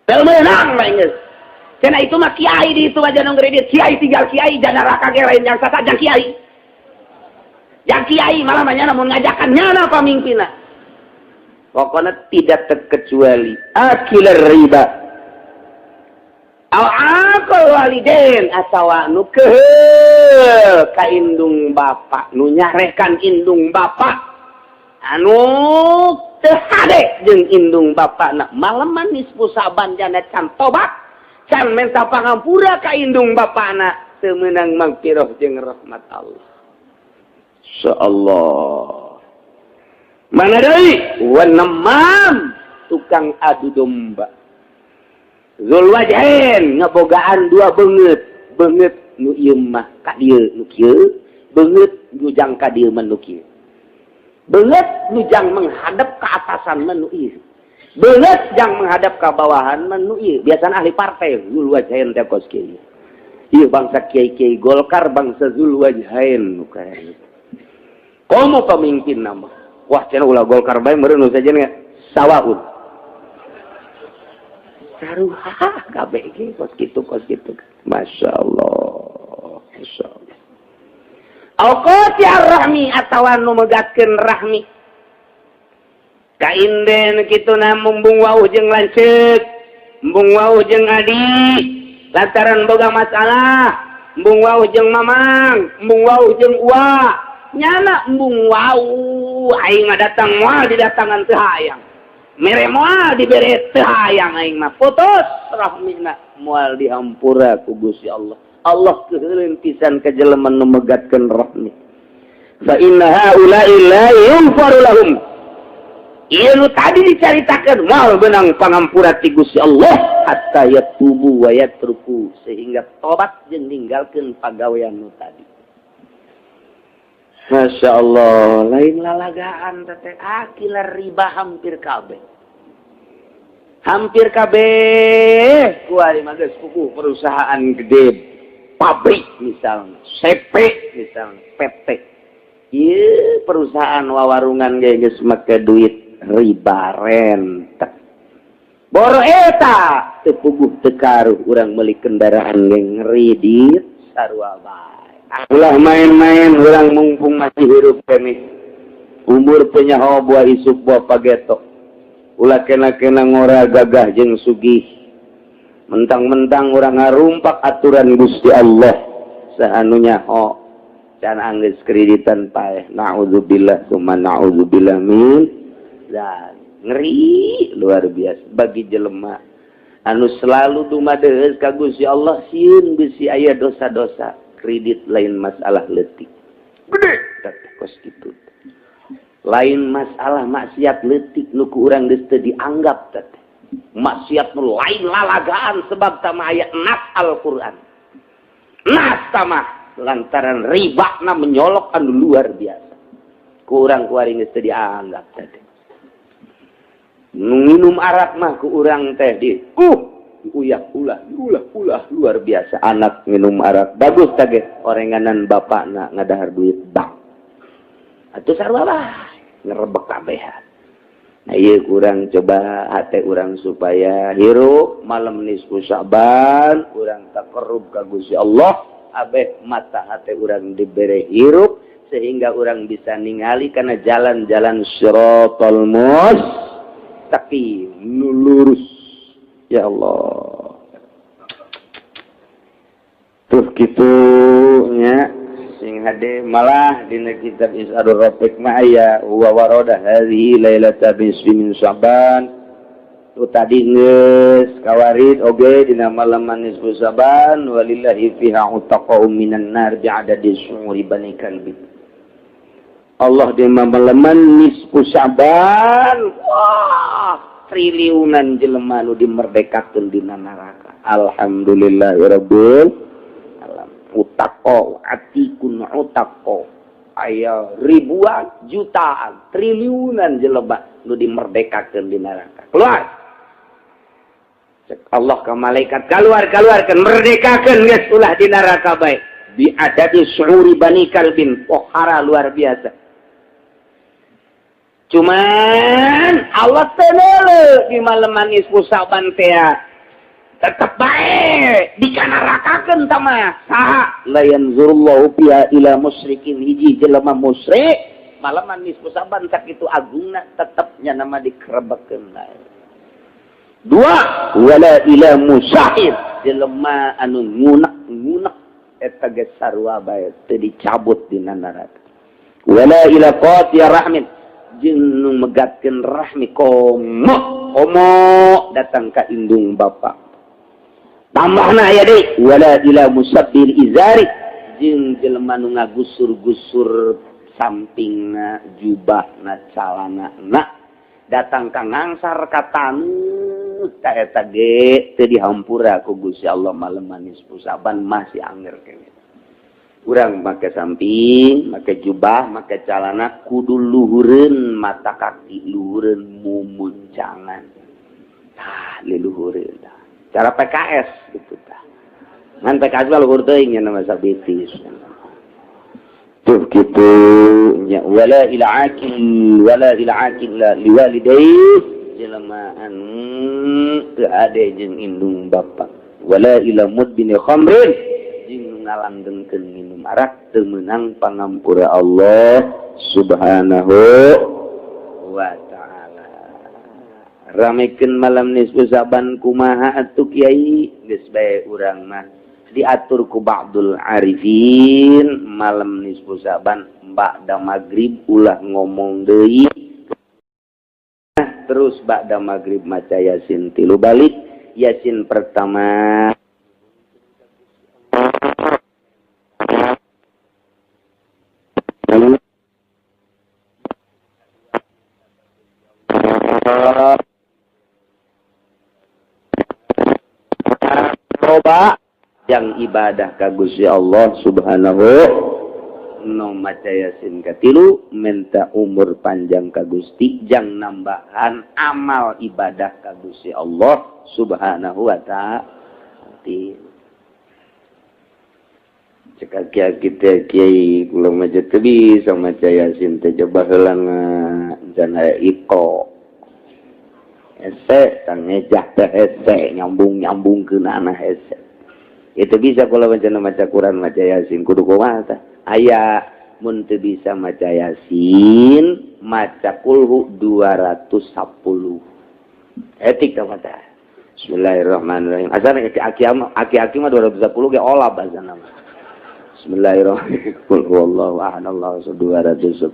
teu meunang mah geus. Cenah itu mah kiai di itu aja nu ngredit kiai, tinggal kiai jana neraka ge lain jang sasa, jang kiai, jang kiai malah mah nyana mun ngajakan nyana pamimpinna. Pokoknya tidak terkecuali akilar riba, aw akal walidain, atawa nu keheul ka indung bapak, nu nyarekan indung bapak, anu teu hade jeung indung bapakna malaman nisfu Saban, jana can tobat, can minta pangampura ka indung bapakna, teu meunang magfirah jeung rahmat Allah. Insyaallah. Mana deui? Wanemam, tukang adu domba. Zul wajhain, ngebogaan dua beungeut. Beungeut nu ieu mah ka dieu nu kieu, beungeut nu jang ka dieu mah nu kieu. Beungeut nu jang menghadap ke atasan mah nu ieu. Beungeut jang menghadap ke bawahan mah nu ieu. Biasana ahli partai zul wajhain teh kos kieu. Ieu bangsa kiai-kiai Golkar, bangsa zul wajhain nu kaya. Komo pemimpin nama. Wah, cenah ulah Golkar bae meureun nu sajen sawaun. Sarua kabeh ge kos kitu, kos kitu. Masya Allah. Masya Allah. Au qati rahmi, atawa nu megatkeun rahmi. Kainden kitu na, mumbung wauh jeung lanceuk, embung wauh jeung adi lantaran boga masalah, embung wauh jeung mamang, embung wauh jeung uwa. Nyana embung wauh, aing mah datang moal didatangan teu hayang, mere moal dibere teu hayang, aing mah putus rahmina, moal dihampura ku Gusti Allah. Allah keuheuleun pisan ka jelema nu megatkeun rahmi. Fa inna haula'i la yughfaru lahum. Ieu nu tadi dicaritakeun moal beunang pangampura ti Gusti Allah hatta yatubu wa yatruku, sehingga tobat jeung ninggalkeun pagawean nu tadi. Masya Allah, lain lalagaan teh akilar riba hampir kabeh. Hampir kabeh kuari mah geus puguh perusahaan gede, pabrik misalnya, CP misalnya, PT. Ieu perusahaan wawarungan ge geus make duit. Riba rentek boro eta teu puguh teu karuh urang meuli kendaraan ge ngredit sarua bae. Ulah main-main urang, mumpung masih hirup keneh. Umur teu nyaho buah isuk buah pageto. Ulah kena-kena ngora gagah jeung sugih, mentang-mentang urang ngarumpak aturan Gusti Allah. Saha nu nyaho can anggeus kreditan paeh? Naudzubillah summa naudzubillah min dan ngeri luar biasa. Bagi jelema anu selalu dumadeus ka Gusti Allah, sieun bisi aya dosa-dosa. Kredit lain masalah leutik, gede kos kitu. Lain masalah maksiat leutik nu ku urang geus teu dianggap teh maksiat nu lain lalagaan, sebab tama aya nas Al-Qur'an, nas tamah lantaran riba na menyolok anu luar biasa. Ku urang kuari geus teu dianggap teh. Minum arak mah ku urang teh di uyak ulah ulah ulah luar biasa. Anak minum arak bagus tage orenganan bapakna ngadahar duit bank atuh, sarua lah ngerebek kabehan. Nah, iya, kurang coba hati urang supaya hirup malam nisfu Syaban urang takarrub ka Gusti Allah, abeh mata hati urang dibere hirup sehingga urang bisa ningali karena jalan-jalan siratal mustaqim nu lurus. Ya Allah, tuh kitu nya, sing hade. Malah dina kitab Is'adur Rafiq mah aya wa warada hadhihi lailata nisfi min Sya'ban. Tu tadi geus kawarid oge dina malam nisfu Sya'ban, walillahi fiha utaqa'u minan nar bi'adadi syu'uri bani kalbi. Allah di malaman nisfu Sya'ban, wah, triliunan jelema nu dimerdekakeun dina neraka. Alhamdulillahirabbil utaqo atikun utaqo, aya ribuan, jutaan, triliunan jelema nu dimerdekakeun di neraka. Keluar, cek Allah ke malaikat, keluar, keluarkan, merdekakeun geus, ulah di neraka bae. Bi adadi syu'uri bani kalbin, pohara luar biasa. Cuman Allah teu di malam nisfu Sa'ban teh tetep bae dikanarakakeun tama saha. La yanzurullahu fiha ila musyrikin, hiji jelema musyrik malaman nisfu Sa'ban sakitu agungna tetepnya nama dikerebekeun bae. Dua, wala ila musahir, jelema anu ngunek-ngunek eta ge sarua bae teu dicabut dina neraka. Wala ila qati'a rahmin, jeung nu megatkeun rahmi, komo komo datang ka indung bapa. Tambahna aya deui, wala ila musabbil izari, jeung jelema nu ngagusur-gusur sampingna jubahna, calana, datang ka ngangsar ka taneuh, ka eta ge teu dihampura ku Gusti Allah. Malam nisfu Sa'ban masih anger keneh. Urang make samping, make jubah, make calana kudu luhureun mata kaki, luhureun mumuncangan, tah liluhureun tah. Cara PKS gitu tah. Ngan PKS mah luhur teuing nya nama sabitis. Tuh gitu nya, wala ila akil, wala ila akil la liwalidayhi, jelema anu teu ade jeung indung bapa. Wala ila mudbini khamrin, jeung ngalanggengkeun minum arak, teu meunang pangampura Allah Subhanahu wa Ta'ala. Ramekeun malam nisfu Sa'ban kumaha atuh, Kiai? Geus bae urang mah diatur ku ba'dul arifin, malam nisfu Sa'ban ba'da maghrib ulah ngomong deui. Terus ba'da maghrib maca Yasin tilu balik. Yasin pertama coba yang ibadah ka Gusti Allah Subhanahu no maca Yasin katilu, minta umur panjang ka Gusti jang nambahan amal ibadah ka Gusti Allah Subhanahu wa Ta'ala. Cek kita, "Kiai, kula mah teu bisa maca Yasin teh, coba heula can aya iko." Hese tang ngejah teh hese nyambung-nyambungkeun anak hese. Itu bisa kalau maca maca Quran maca Yasin kudu kumaha tah? Aya mun teu bisa maca Yasin maca kulhu 210. Etik tah maca. Bismillahirrahmanirrahim. Asal aki-aki mah 210 ge olab asana mah. Bismillahirrahmanirrahim. Qul huwallahu ahad Allahu 210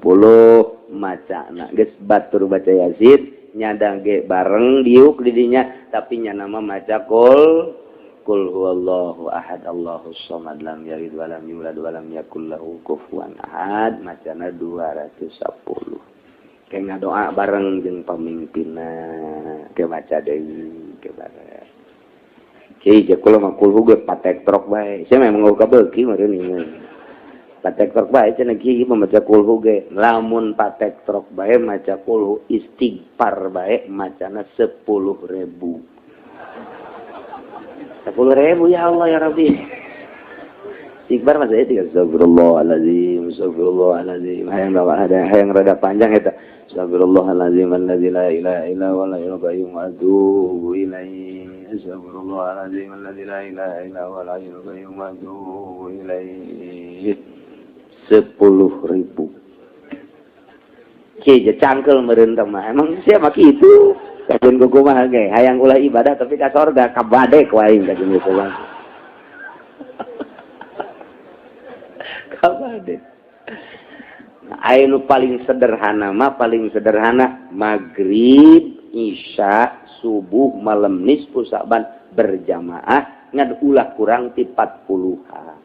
macana geus batur baca Yasin nyadang ge bareng diuk di dinya tapi nya nama maca qul huwallahu ahad Allahus samad lam yalid walam yulad walam yakul lahu kufuwan ahad macana 210. Ke ngadoa bareng jeung pamimpinna ke maca deui ke bareng. Kiai je kula mah kulhu ge patek trok bae. Sia memang eueuh kabeuki meureun ieu. Patek trok bae cenah kiai mah maca kulhu ge. Lamun patek trok bae maca kulhu istighfar bae macana 10.000. 10.000 ya Allah ya Rabbi. Istighfar mah saya tiga astagfirullahalazim, astagfirullahalazim. Hayang ada hayang rada panjang eta. Astagfirullahalazim allazi la ilaha illa huwal hayyul qayyum wa atubu ilaihi. Astagfirullahalazim allazi la ilaha illa huwal hayyul qayyum wa atubu ilaihi. 10.000. Kieu cangkel meureun teh mah. Emang sia mah kitu. Kajeun kumaha ge hayang ulah ibadah tapi ka sorga kabadek wae kajeun kumaha. Kabadek. Aya nu paling sederhana mah paling sederhana maghrib, isya, subuh, malam nisfu Sa'ban berjamaah ngan ulah kurang ti 40-an.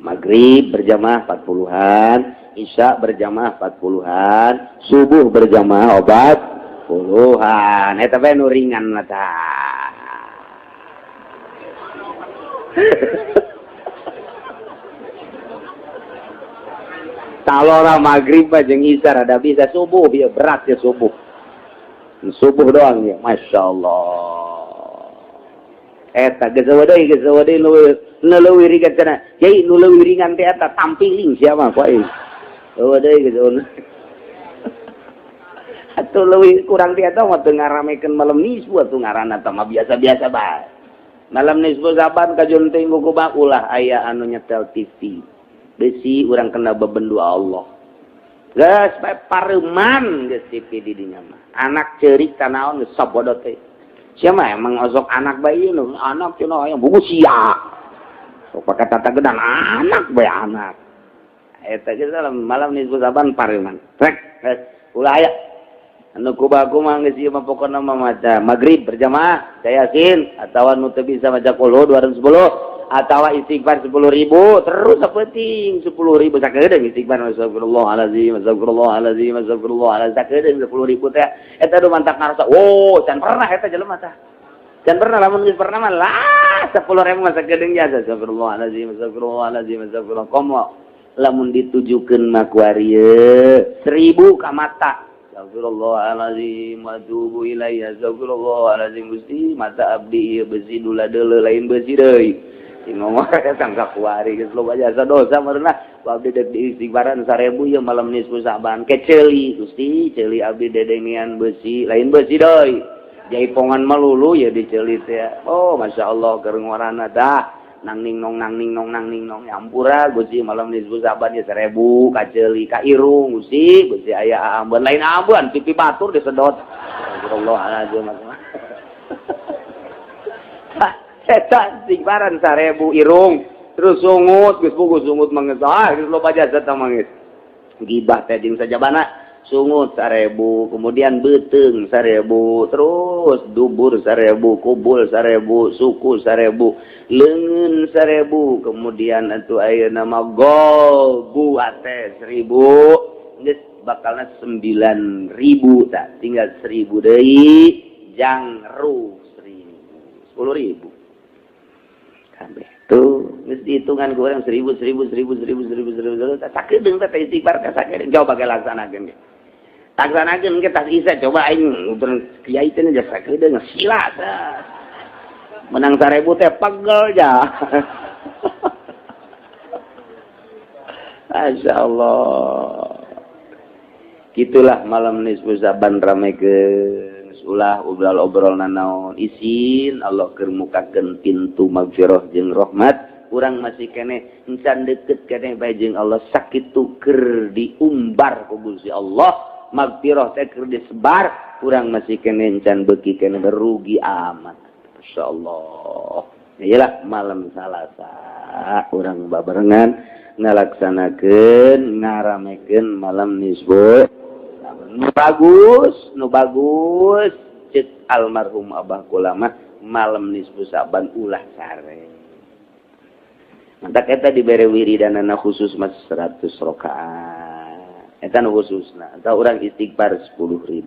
Maghrib berjamaah 40-an, isya berjamaah 40-an, subuh berjamaah obat puluhan. Eta bae nu ringan mah tah. Talora maghrib jeung isya rada bisa subuh ya berat ya subuh. Subuh doang ya, Masya Allah. Eta geus deui nu leuwih ringan cenah. Kiai nu leuwih ringan teh eta tampiling sia mah ku aing. Eueuh deui geus. Atuh leuwih kurang ti eta mah teu ngaramekeun malam nisfu atuh ngaranna teh mah biasa-biasa bae. Malam nisfu Saban kajun teh kumaha ulah aya anu nyetel TV. Besi urang kena bebendu Allah. Geus bae pareuman geus TV di dinya mah. Anak ceurik tanaon geus sabodo teh. Sia mah emang osok anak bae ieu anak cenah hayang buku sia. Sok pake tata gedan anak bae anak. Eta geus malam nisfu Saban pareuman. Rek geus ulah aya. Anu kubaku mah geus ieu mah pokona mah maca maghrib berjamaah Yasin atawa nu teu bisa maca qul 210 atawa istighfar 10.000 terus sapenting 10.000 sakedeung istighfar astagfirullahalazim astagfirullahalazim astagfirullahalazim sakedeung 10.000 teh eta nu mantak ngarasa oh can pernah eta jelema tah can pernah lamun geus pernah mah lah 10.000 mah sakedeung jasa astagfirullahalazim astagfirullahalazim astagfirullah komo lamun ditujukeun mah ku arieu 1.000 ka mata astagfirullahalazim wa atubu ilaihi astagfirullahalazim Gusti mata abdi ieu besi dula deuleu lain besi deui ngomong tangga kuari geus loba jasa dosa meureunna abdi dek diistighfaran 1000 ieu malam nisfu Sa'ban ke ceuli Gusti ceuli abdi dedengean besi lain besi deui jaipongan melulu ya diceuli teh oh masyaallah keur ngorana dah nang ning nong nang ning nong nang ning nong ampura Gusti malam nisfu Sa'ban ya 1000 ka ceuli ka irung Gusti Gusti aya ambeun lain ambeun pipi batur disedot astagfirullahalazim. Eta istighfaran 1000 irung terus sungut geus puguh sungut mangis ah geus loba jasa tah mangis gibah teh jeung sajabana sungut 1000 kemudian beuteung 1000 terus dubur 1000 kubul 1000 suku 1000 leungeun 1000 kemudian atuh ayeuna mah golbu ate 1000 geus bakalna 9000 tah tinggal 1000 deui jangru 10.000 10.000 kabeh tuh geus dihitungan ku urang 1000 1000 1000 1000 1000 1000 1000 sakedeung teh istighfar teh sakedeung coba ge laksanakeun ge laksanakeun ge tas isa coba aing kiai teh geus sakedeung sila menang 1000 teh pegel ja. Masyaallah. Gitulah malam nisfu Sa'ban ramekeun ulah obrol-obrol nanaon isin Allah keur mukakeun pintu magfirah jeung rahmat. Urang masih keneh encan deket keneh bae jeung Allah sakitu keur diumbar ku Gusti Allah magfirah teh keur disebar urang masih keneh encan beuki keneh berugi amat. Masyaallah. Iyalah malam Salasa urang babarengan ngalaksanakeun ngaramekeun malam nisfu. Nu bagus, nu bagus cek almarhum Abah kula mah malam nisfu Sa'ban ulah sare. Mantak eta dibere wiridanana khusus mas 100 rakaat. Eta nu khususna. Atau urang istighfar 10.000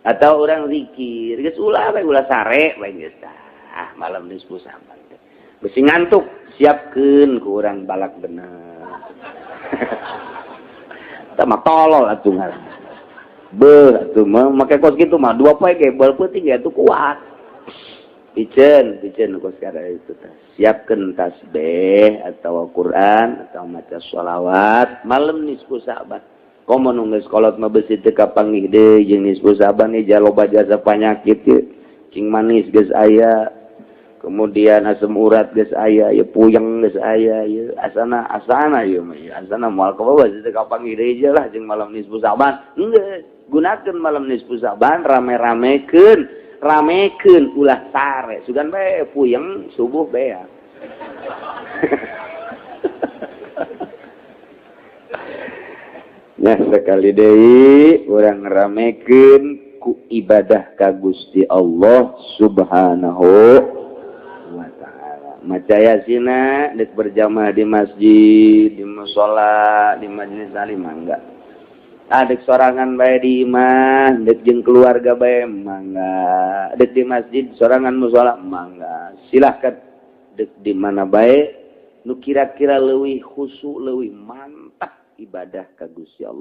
atau urang zikir geus ulah we ulah sare we geus tah malam nisfu Sa'ban. Besi ngantuk siapkeun ku urang balak bener. Eta mah tolol atuh ngaran. Beuh atuh mah make kos kitu mah dua poe ge beul peuting ge atuh kuat. Piceun, piceun kos kada itu teh. Siapkeun tasbih atau Quran atau maca sholawat malam nisfu Sa'ban. Komo nu geus kolot mah beusi teu kapanggih deui jeung nisfu Sa'ban ieu loba jasa panyakit ieu. Cing manis geus aya. Kemudian asam urat geus aya, ieu puyeng geus aya, ieu asana asana ieu mah ieu asana moal kabawa teu kapanggih deui lah jeung malam nisfu Sa'ban. Geus gunakeun malam nisfu Sa'ban rame-ramekeun, ramekeun ulah sare. Sugan bae puyeng subuh bea. Nah sekali deui urang ramekeun ku ibadah ka Gusti Allah Subhanahu wa ta'ala. Maca yasina dek berjamaah di masjid, di mushola, di majelis taklim mangga. Adek sorangan bae di imah, dek jeung keluarga bae mangga. Dek di masjid sorangan mushola mangga. Silahkan dek di mana bae nu kira-kira leuwih khusyuk, leuwih mantap ibadah ka Gusti Allah.